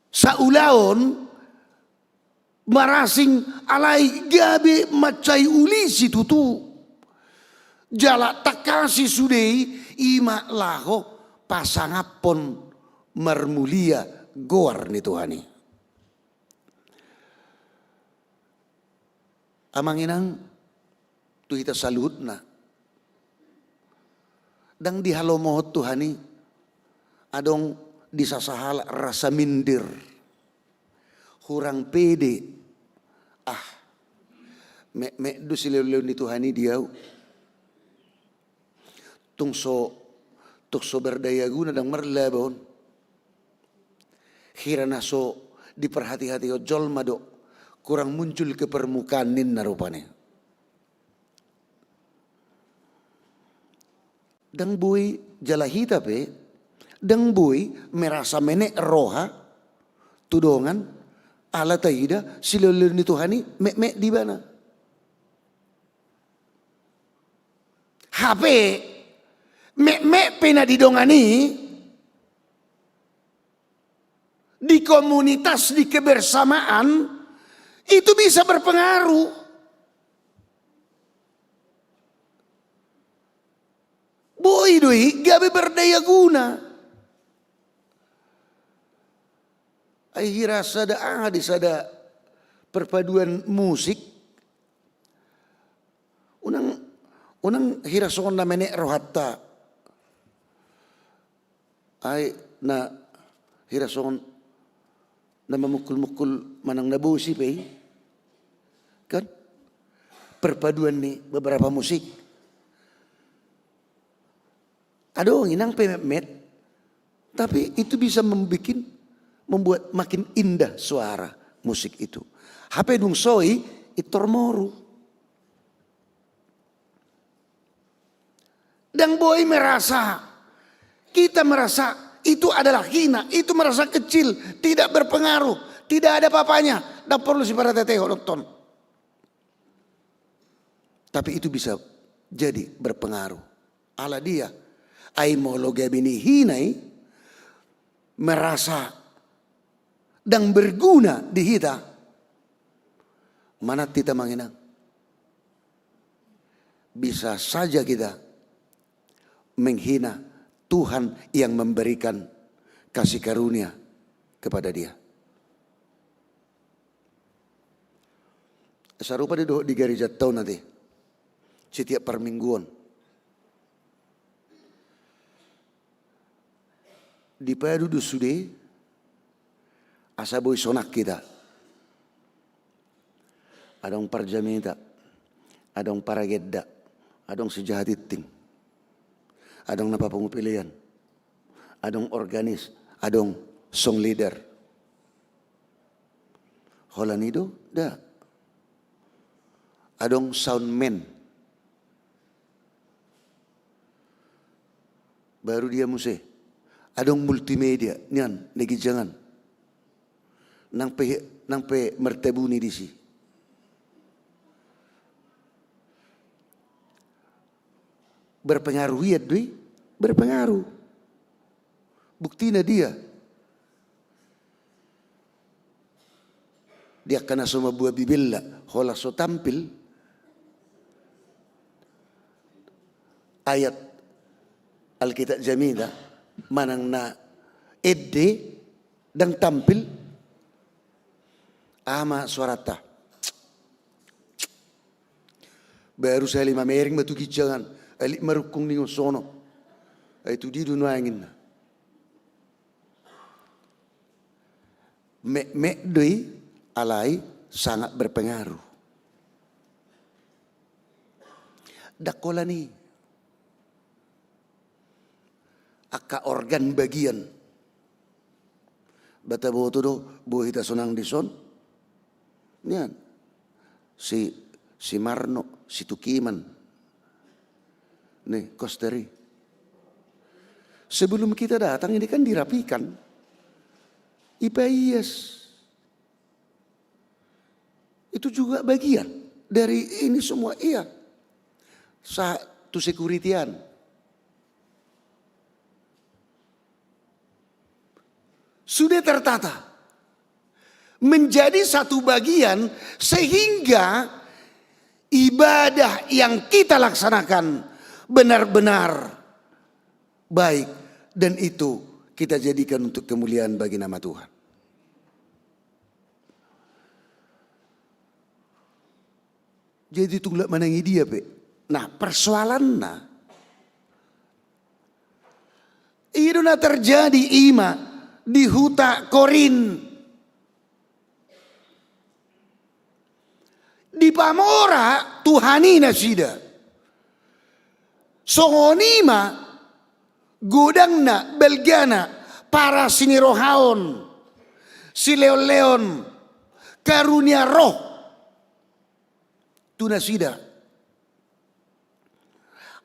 saulaon marasing alai gabe mansai uli situtu. Jala tangkas i sude i, i ma laho pasangaphon marmulia goar ni Tuhan i. Amang inang, tu hita saluhutna. Ndang dihalomohon Tuhan i adong di sasahalak rasa minder, hurang pede. Ah, metmet do silehonlehon ni Tuhan i di ahu. Tung so, tung so berdaya guna ndang marlaba on. Hira na so diperhatihatihon jolma do, kurang muncul ke permukaan ninna rupani. Ndang boi jala hita pe, ndang boi merasa menek roha tu dongan, ala taida silehonlehon ni Tuhan i metmet di ibana. Hape, metmet pe na di dongan i, di komunitas, di kebersamaan, itu bisa berpengaruh. Boi do i gabe berdaya guna. Ai hira sada aha di sada perpaduan musik, unang, unang hira songon na menek rohanta. Ai na hira songon na mamukkulmukkul manang na bosi pe i. Kan? Perpaduan ni beberapa musik. Adong i nang pe metmet, tapi itu bisa membikin, membuat makin indah suara musik itu. Hape dung so i, i tor moru. Ndang boi merasa, kita merasa itu adalah hina, itu merasa kecil, tidak berpengaruh, tidak ada apa-apanya, ndang porlu siparetetehon, nonton. Tapi itu bisa jadi berpengaruh. Ala dia, ai molo gabe nihina i, merasa ndang berguna di hita, manat hita manginang. Bisa saja kita menghina Tuhan yang memberikan kasih karunia kepada dia. Sarupa do dohot di garejanta on ate, setiap parmingguon. Dipadu do sude asa boi sonang hita. Adong parjamita, adong paragenda, adong sijahatingting, adong na papungu pelean, adong organis, adong song leader. Holan i do da. Adong soundman. Baru dia muse. Adong multimedia, nian, na ginjangan. Nang pe, nang pe martabuni disi. Berpengaruh hian do i, berpengaruh. Buktina dia. Di angka na so mamboan bibelna, holan so tampil ayat Alkitab jamita, manang na ende, ndang tampil, aha ma suaranta? Baru sahali mamereng ma tu ginjangan, alit marungkung ningon sono. Ai tu dia do nuaeng ninna. Metmet do i, alai sangat berpengaruh. Ndang holan i. Angka organ bagian. Ba taboto do, boi hita sonang dison. Nian. Si, si Marno, si Tukiman. Nih, koster i. Sebelum kita datang ini kan dirapikan. Ipaias. Itu juga bagian dari ini semua, iya. Sa-, tu security-an. Sudah tertata. Menjadi satu bagian sehingga ibadah yang kita laksanakan benar-benar baik dan itu kita jadikan untuk kemuliaan bagi nama Tuhan. Jadi tung lak manang i dia pe. Nah, persoalanna, i do na terjadi ima di huta Korint. Dipamora Tuhan i nasida. Songon i ma godangna, balgana, parasi ni roha on, silehonlehon, karunia roh tu nasida.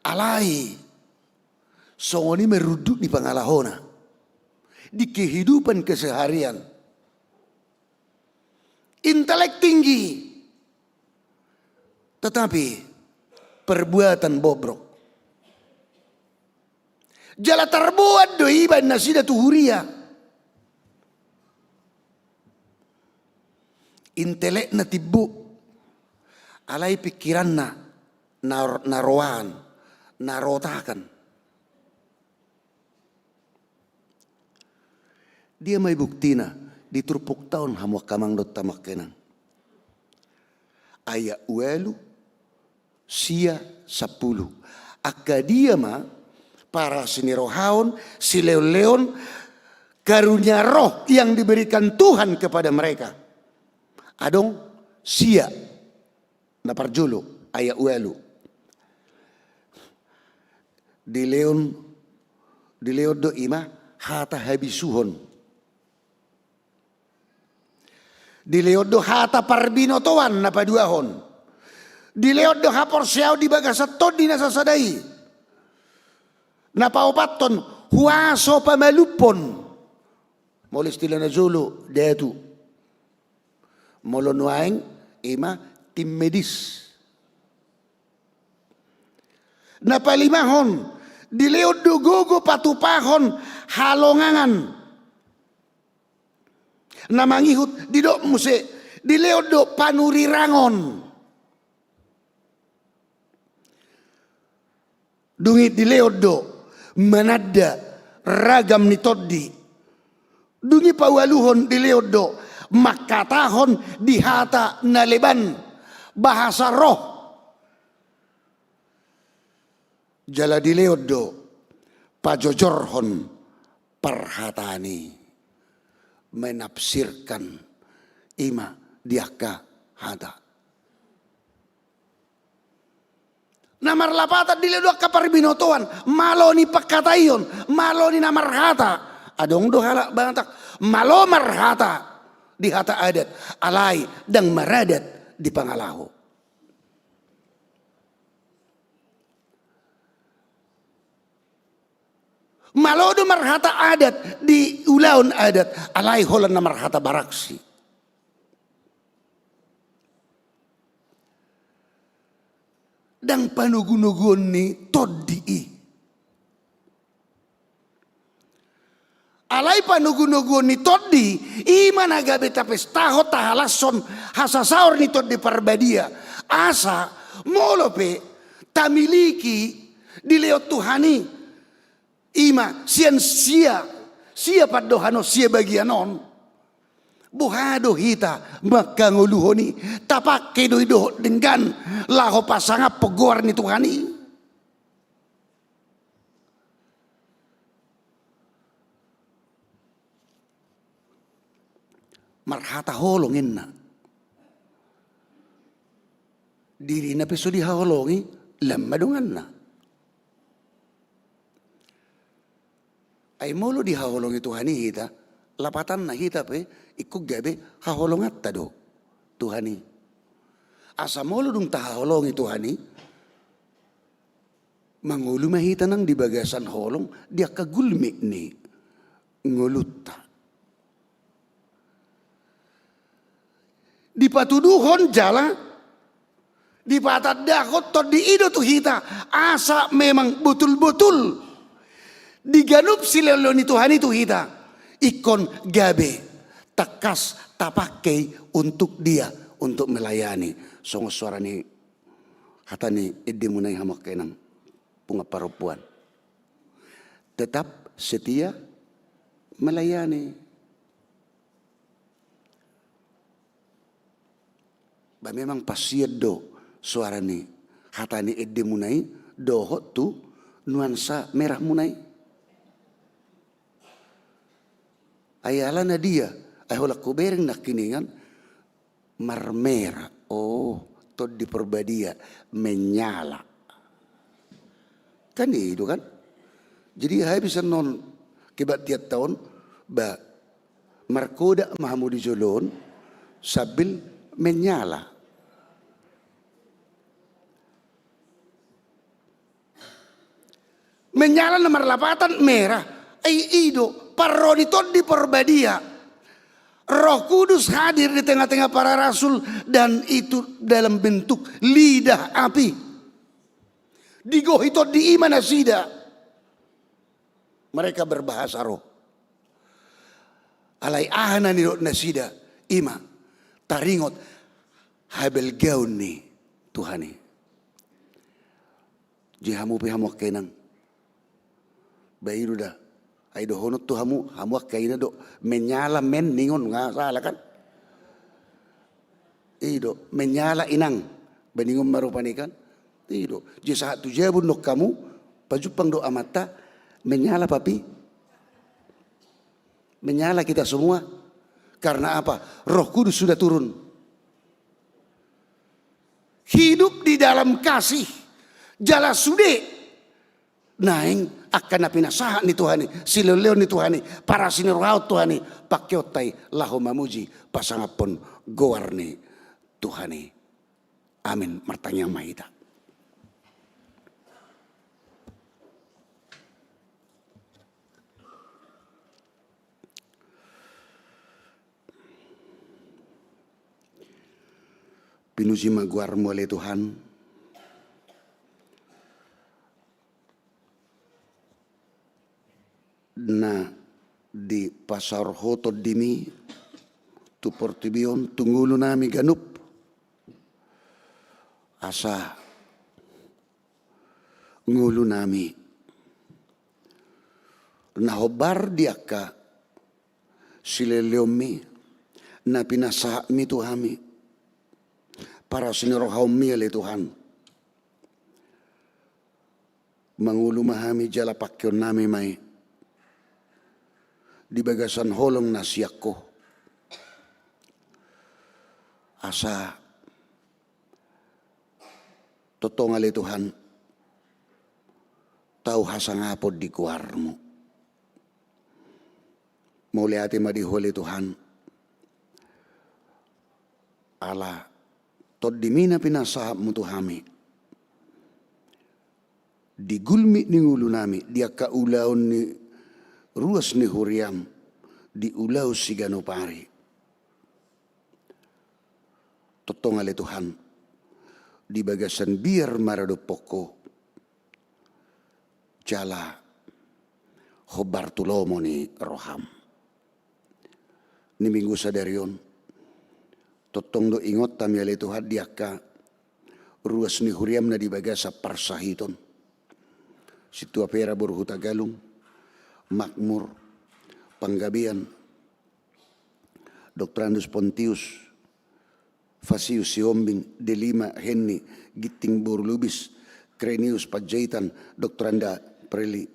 Alai songon i ma runduk ni pangalahona di kehidupan keseharian. Intelek tinggi, tetapi perbuatan bobrok. Jala tarboan do iba nasida tu huria. Intelekna timbo, alai pikiranna na, na roan, na rotakan. Dia ma i buktina di turpukta on hamu angka amang dohot hamu angka inang? Ayat ualu, sia, sampulu. Angka dia ma parasi ni roha on, silehonlehon, karunia roh yang diberikan Tuhan kepada mereka? Adong sia. Na parjolo, ayat ualu. Dilehon, dilehon do ima hata habisuhon. Dilehon do hata parbinotoan na paduahon. Dilehon do haporseaon di bagasan Tondi na sasada i. Na paopathon, huaso pamalumhon. Molo istilah na jolo, datu. Molo nuaeng ima tim medis. Na palimahon, dilehon do gogo patupahon halongangan. Na mangihut didok muse, dilehon do panurirangon. Dung i dilehon do mananda ragam ni tondi. Dung i paualuhon dilehon do mangkatahon di hata na leban, bahasa roh. Jala dilehon do pajojorhon parhataan i, menafsirkan ima di angka hata. Na marlapatan dilehon do angka parbinotoan, malo ni pangkataion, malo ni na marhata. Adong do halak Batak malo marhata di hata adat, alai ndang maradat di pangalaho. Malo do marhata adat di ulaon adat, alai holan na marhata baraksi. Ndang panogunoguon ni tondi i. Alai panogunoguon ni tondi, i ma na gabe tapestahon, tahalashon hasasaor ni Tondi Parbadia. Asa molo pe tamiliki dilehon Tuhan i, i ma sian sia, sia pandohan on, sia bagian on. Boha do hita mangkangoluhon i, tapangke do i dohot denggan laho pasangaphon goar ni Tuhan i? Marhata holong inna. Dirina pe so dihaholongi, lam ma donganna. Ai molo dihaholongi Tuhan i hita, lapatanna hita pe ingkon gabe haholonganta do Tuhan i. Asa molo dung tahaholongi Tuhan i, Mangolu ma hita nang di bagasan holong di angka gulmit ni ngolunta. Dipatuduhon jala dipatandahon Tondi i do tu hita, asa memang botul-botul di ganup silehonlehon ni Tuhan i tu hita, ingkon gabe tangkas tapangke i untuk Dia, untuk melayani. Songon suara ni hata ni endemuna i, hamu angka inang punguan parompuan. Tetap setia melayani. Ba memang pasian do suara ni hata ni endemuna i dohot tu nuansa merahmuna i. Ai alana dia, ai holan hubereng nangkiningan, marmerah. Oh, Tondi Porbadia menyala. Kan i do kan? Jadi habis non kebaktianta on, ba markodak ma hamu di jolo on sambil menyala. Menyala na marlapatan merah. Ai i do parro ni Tondi Porbadia. Roh Kudus hadir di tengah-tengah para rasul, dan itu dalam bentuk lidah api. Digohi Tondi i ma nasida. Mereka berbahasa roh. Alai aha na nidok nasida? I ma taringot habalgaon ni Tuhan i. Jadi hamu pe, hamu angka inang, ba i do da. Ai dohonon tu hamu, hamu angka ina do, menyala men ningon, nga sala kan? I do, menyala inang, ba ningon ma rupani kan? I do. Jadi sahat tu jabu nidok hamu, pajumpang do amanta, menyala papi. Menyala kita semua. Karena apa? Roh Kudus sudah turun. Hidup di dalam kasih. Jala sude naeng angka na pinasahat ni Tuhan i, silehonlehon ni Tuhan i, parasinirohaon Tuhan i, pangkeonta i laho mamuji pasangaphon goar ni Tuhan i. Amin. Martangiang ma hita. Pinuji ma goarmu ale Tuhan, na dipasaor Ho Tondimi tu portibi on, tu ngolunami ganup, asa ngolunami na hombar di angka silehonlehonmi na pinasahatmi tu hami, parasinirohaonmi ale Tuhan. Mangolu ma hami jala pangkeonnami ma i di bagasan holong na sian Ho, asa tongtong ale Tuhan, tau hasangapon di goarmu. Mauliate ma di Ho ale Tuhan, ala Tondimi na pinasahatmu tu hami di gulmit ni ngolunami, di angka ulaon ni ruas ni huriam, di ulaon siganup ari. Tongtong ale Tuhan, di bagasan biar maradophon Ho, jala hombar tu lomo ni roham. Di Minggu sadari on, tongtong do ingot hami ale Tuhan di angka ruas ni huriam na di bagasan parsahiton. Sintua Pera boru Hutagalung, Makmur, Panggabean, Doktorandus Pontius, Fasius Sihombing, Delima, Henni, Ginting boru Lubis, Krenius Panjaitan, Doktoranda Preli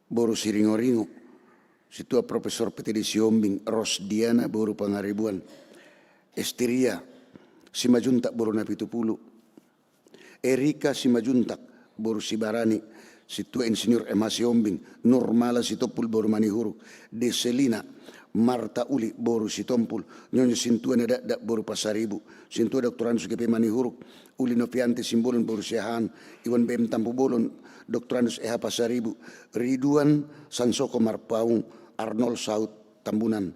boru Siringoringo, Sintua Profesor P T D Sihombing, Rosdiana boru Pangaribuan, Esteria Simanjuntak boru Napitupulu, Erika Simanjuntak boru Sibarani, Sintua Insinyur M H Sihombing, Nurmala Sitompul boru Manihuruk, Deselina Marta Uli boru Sitompul, Nyonya Sintua Nadakdak boru Pasaribu, Sintua Doktorandus G P Manihuruk, Uli Novianti Simbolon boru Siahaan, Iwan B M Tampubolon, Doktorandus E H Pasaribu, Riduan Sansoko Marpaung, Arnold Saut Tambunan,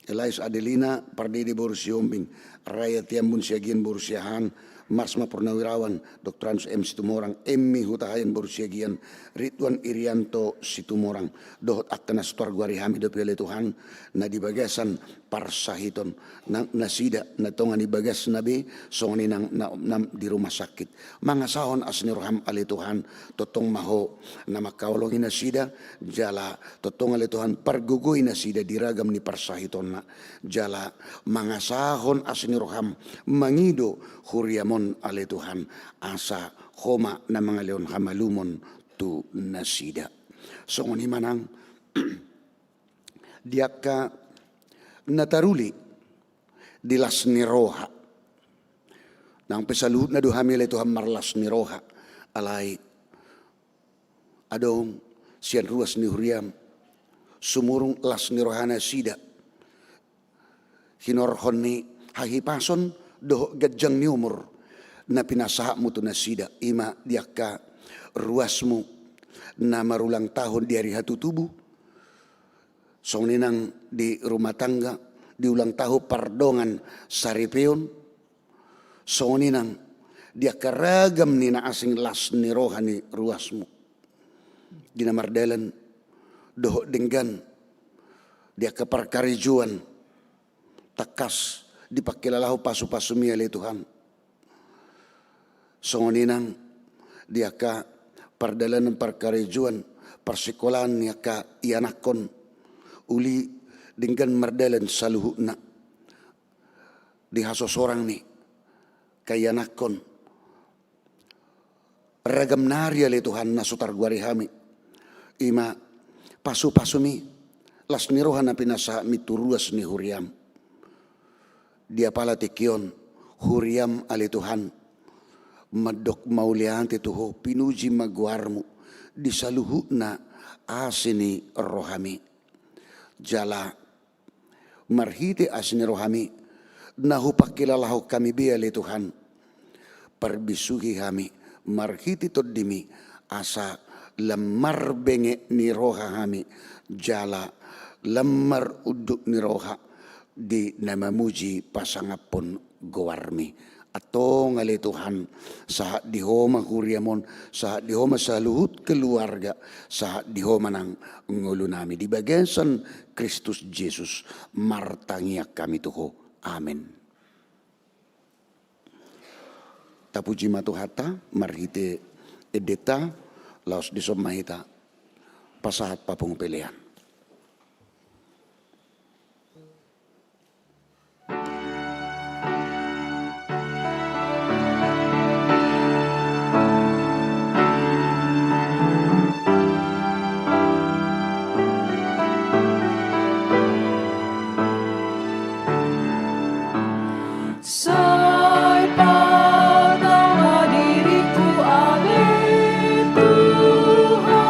Elais Adelina Pardede boru Sihombing, Raya Tiambun Siagian boru Siahaan, Marsma Purnawirawan, Doktorandus M Situmorang, Emmi Hutahayan boru Siagian, Ridwan Irianto Situmorang, dohot angka na so targoari hami dope ale Tuhan, na di bagasan parsahiton, nang nasida na tonga ni bagasna be, songon i nang na, na di rumah sakit. Mangasahon asi ni roham ale Tuhan, tongtong ma Ho na mangkaholongi nasida, jala tongtong ale Tuhan pargogoi nasida di ragam ni parsahitonna, jala mangasahon asi ni roham mangido huriam on ale Tuhan, asa Ho ma na mangalehon hamalumon tu nasida. Songon i ma nang di angka na taruli di las ni roha. Nang pe saluhutna do hami ale Tuhan marlas ni roha, alai adong sian ruas ni huriam sumurung las ni roha nasida, hinorhon ni hahipason dohot ganjang ni umur na pinasahatmu tu nasida, i ma di angka ruasmu na marulang tahun di ari hatutubu, songon i nang di rumah tangga, di ulang tahun pardongan saripeon, songon i nang di angka ragam ni na asing las ni roha ni ruasmu, di na mardalan dohot denggan di angka parkarejoan, tangkas dipangkilalahon pasupasumi ale Tuhan. Songon i nang di angka pardalanan parkarejoan, parsikolaan ni angka ianakhon, uli denggan mardalan saluhutna di hasosorang ni angka ianakhon. Ragam nari ale Tuhan na so targoari hami, i ma pasupasumi las ni roha na pinasahatmi tu ruas ni huriam. Di apala tingki on huriam ale Tuhan mandok mauliate tu Ho, pinuji ma goarmu di saluhutna asi ni rohami. Jala marhite asi ni rohami na hupangkilalahon hami be ale Tuhan, parbisuhi hami marhite tondimi, asa lam marbenget ni roha hami jala lam marunduk ni roha di na mamuji pasangaphon goarmi. Antong ale Tuhan, sahat di Ho ma huriam on, sahat di Ho ma saluhut keluarga, sahat di Ho ma nang ngolunami di bagasan Kristus Jesus, martangiang hami tu Ho. Amen. Tapuji ma Tuhanta marhite endenta, laos dison ma hita pasahat papungu pelean. Sai patama diriku ale Tuhan,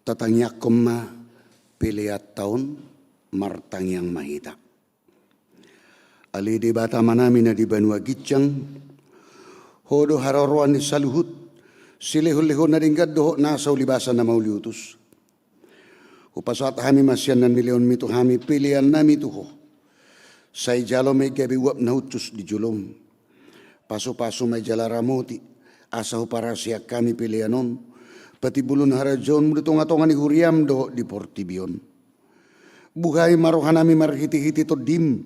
Tatangiangkon ma peleanta on. Martangiang ma hita. Ale Debata Amanami na di banua ginjang, Ho do haroroan ni saluhut silehonlehon na denggan dohot nasa ulibasa na mauliutus. Hupasahat hami ma sian na nilehonmi tu hami peleannami tu Ho. Sai jalo ma i gabe uap na hushus di jolom. Pasupasu ma i jala ramoti, asa huparasian hami pelean on patimbulhon harajaonmu di tongatonga ni huriam dohot di portibi on. Buhai ma rohanami marhitehite Tondim,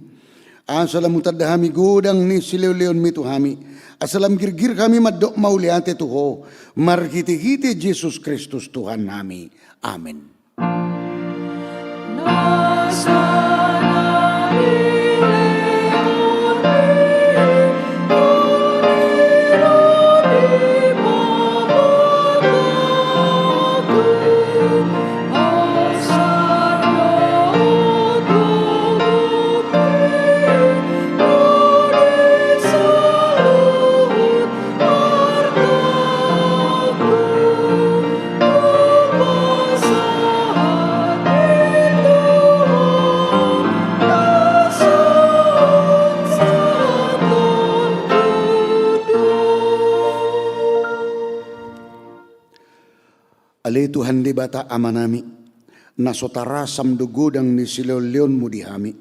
asa lam hutanda hami godang ni silehonlehonmi tu hami, asa lam girgir hami mandok mauliate tu Ho, marhitehite Jesus Kristus Tuhannami. Amen. Ale Tuhan Debata Amanami, na so tarasam do godang ni silehonlehonmu di hami.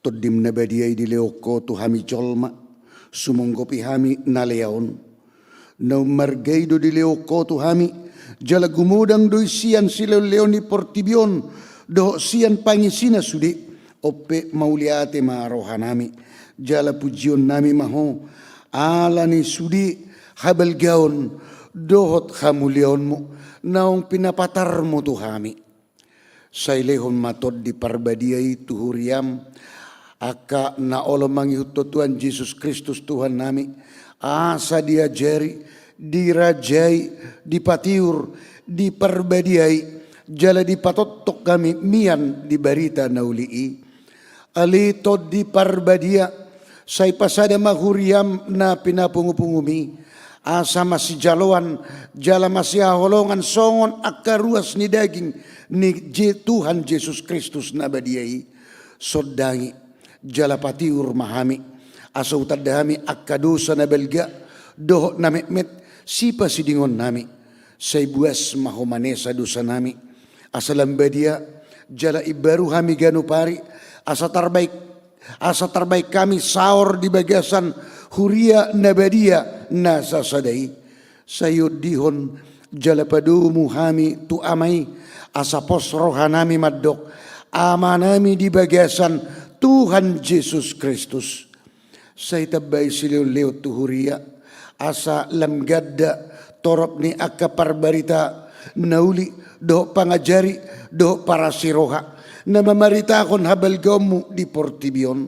Tondim na badia i dilehon Ho tu hami jolma, sumonggopi hami na lea on. Naung marga i do dilehon Ho tu hami, jala gumodang do i sian silehonlehon ni portibi on dohot sian pangisina sude. On pe mauliate ma rohanami, jala pujionnami ma Ho, ala ni sude habalgaon dohot hamuliaonmu naung pinapatarmu tu hami. Sai lehon ma Tondi Parbadia i tu huriam, angka na olo mangihuthon Tuhan Jesus Kristus Tuhannami, asa diajari, dirajai, dipatiur, diparbadiai, jala dipatongtong hami mian di barita na uli i. Ale Tondi Parbadia, sai pasada ma huriam na pinapungupunguMi, asa masijaloan jala masihaholongan songon angka ruas ni daging ni Je-, Tuhan Jesus Kristus na badia i. Sondangi jala patiur ma hami, asa hutanda hami angka dosa na balga dohot na metmet sipasidingonnami. Sai buas ma Ho manesa dosanami, asa lam badia jala imbaru hami ganup ari, asa tarbaen, asa tarbaen hami saor di bagasan huria na badia na sasada i. Sai ondihon jala padomu hami tu Ama i, asa pos rohanami mandok, Amanami di bagasan Tuhan Jesus Kristus. Sai tambai silehonlehon tu huria, asa lam ganda torop ni angka parbarita na uli, dohot pangajari, dohot parasiroha na mamaritahon habalgaonMu di portibi on.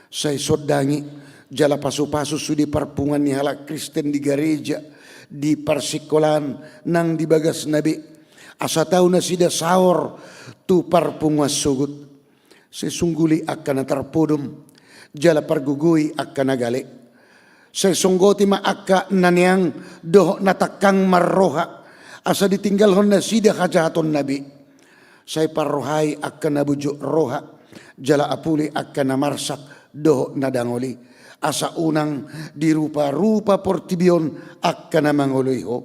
Sai sondangi jala pasupasu sude parpunguan ni halak Kristen di gareja, di parsingkolaan nang di bagasna be, asa tau nasida saor tu parpunguan sogot. Sai sungguli angka na tarpodom, jala pargogoi angka na gale. Sai songgoti ma angka na neang dohot na tangkang marroha, asa ditinggalhon nasida hajahatonna be. Sai parrohai angka na bujur roha, jala apuli angka na marsak dohot na dangol i, asa unang diruparupa portibi on angka na mangoloi Ho.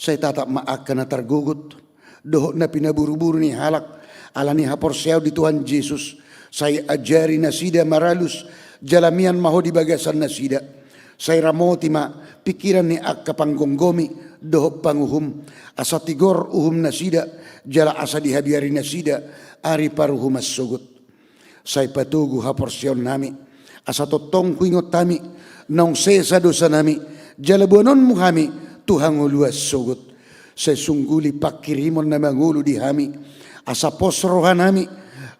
Sai tatap ma angka na targogot dohot na pinaburuburu ni halak ala ni haporseaon di Tuhan Jesus. Sai ajari nasida maralus, jala mian ma Ho di bagasan nasida. Sai ramoti ma pingkiran ni angka panggomgomi dohot panguhum, asa tigor uhum nasida, jala asa dihabiari nasida ari paruhuman sogot. Sai patogu haporseaonnami, asa tongtong huingot hami naung sesa dosanami, jala boanonmu hami tu hangoluan sogot. Sai sungguli pangkirimon na mangolu di hami, asa pos rohanami,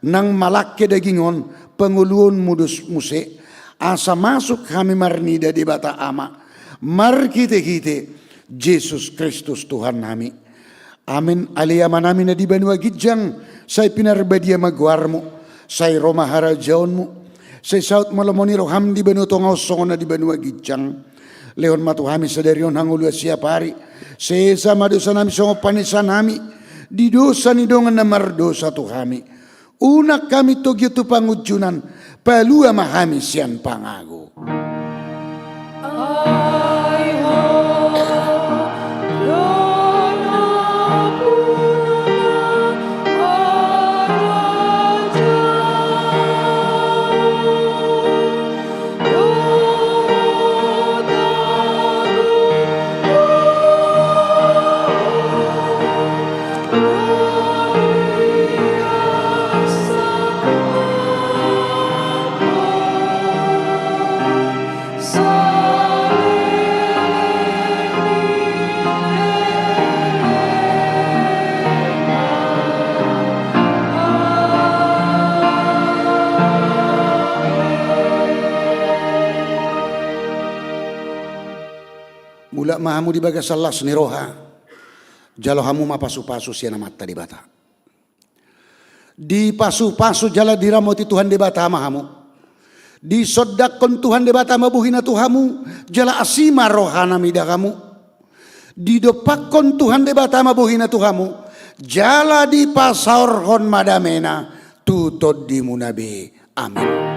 nang malangke daging on, pangoluonmu dos muse, asa masuk hami marnida Debata Ama, marhitehite Jesus Kristus Tuhannami. Amen. Ale Amanami na di banua ginjang, sai pinarbadia ma goarmu, sai ro ma harajaonmu, sai saut ma lomo ni roham di banua tonga on songon na di banua ginjang. Lehon ma tu hami sadari on hangoluan siapari. Sesa ma dosanami songon panesanami di dosa ni dongan na mardosa tu hami. Unang hami togihon tu pangunjunan, palua ma hami sian pangago. Mulak ma hamu di bagasan las ni roha, jalo hamu ma pasupasu sian Amanta Debata. Dipasupasu jala diramoti Tuhan Debata ma hamu. Disondangkon Tuhan Debata ma bohina tu hamu, jala asi ma rohana mida hamu. Didompakkon Tuhan Debata ma bohina tu hamu, jala dipasaorhon ma damena tu tondimuna be. Amen.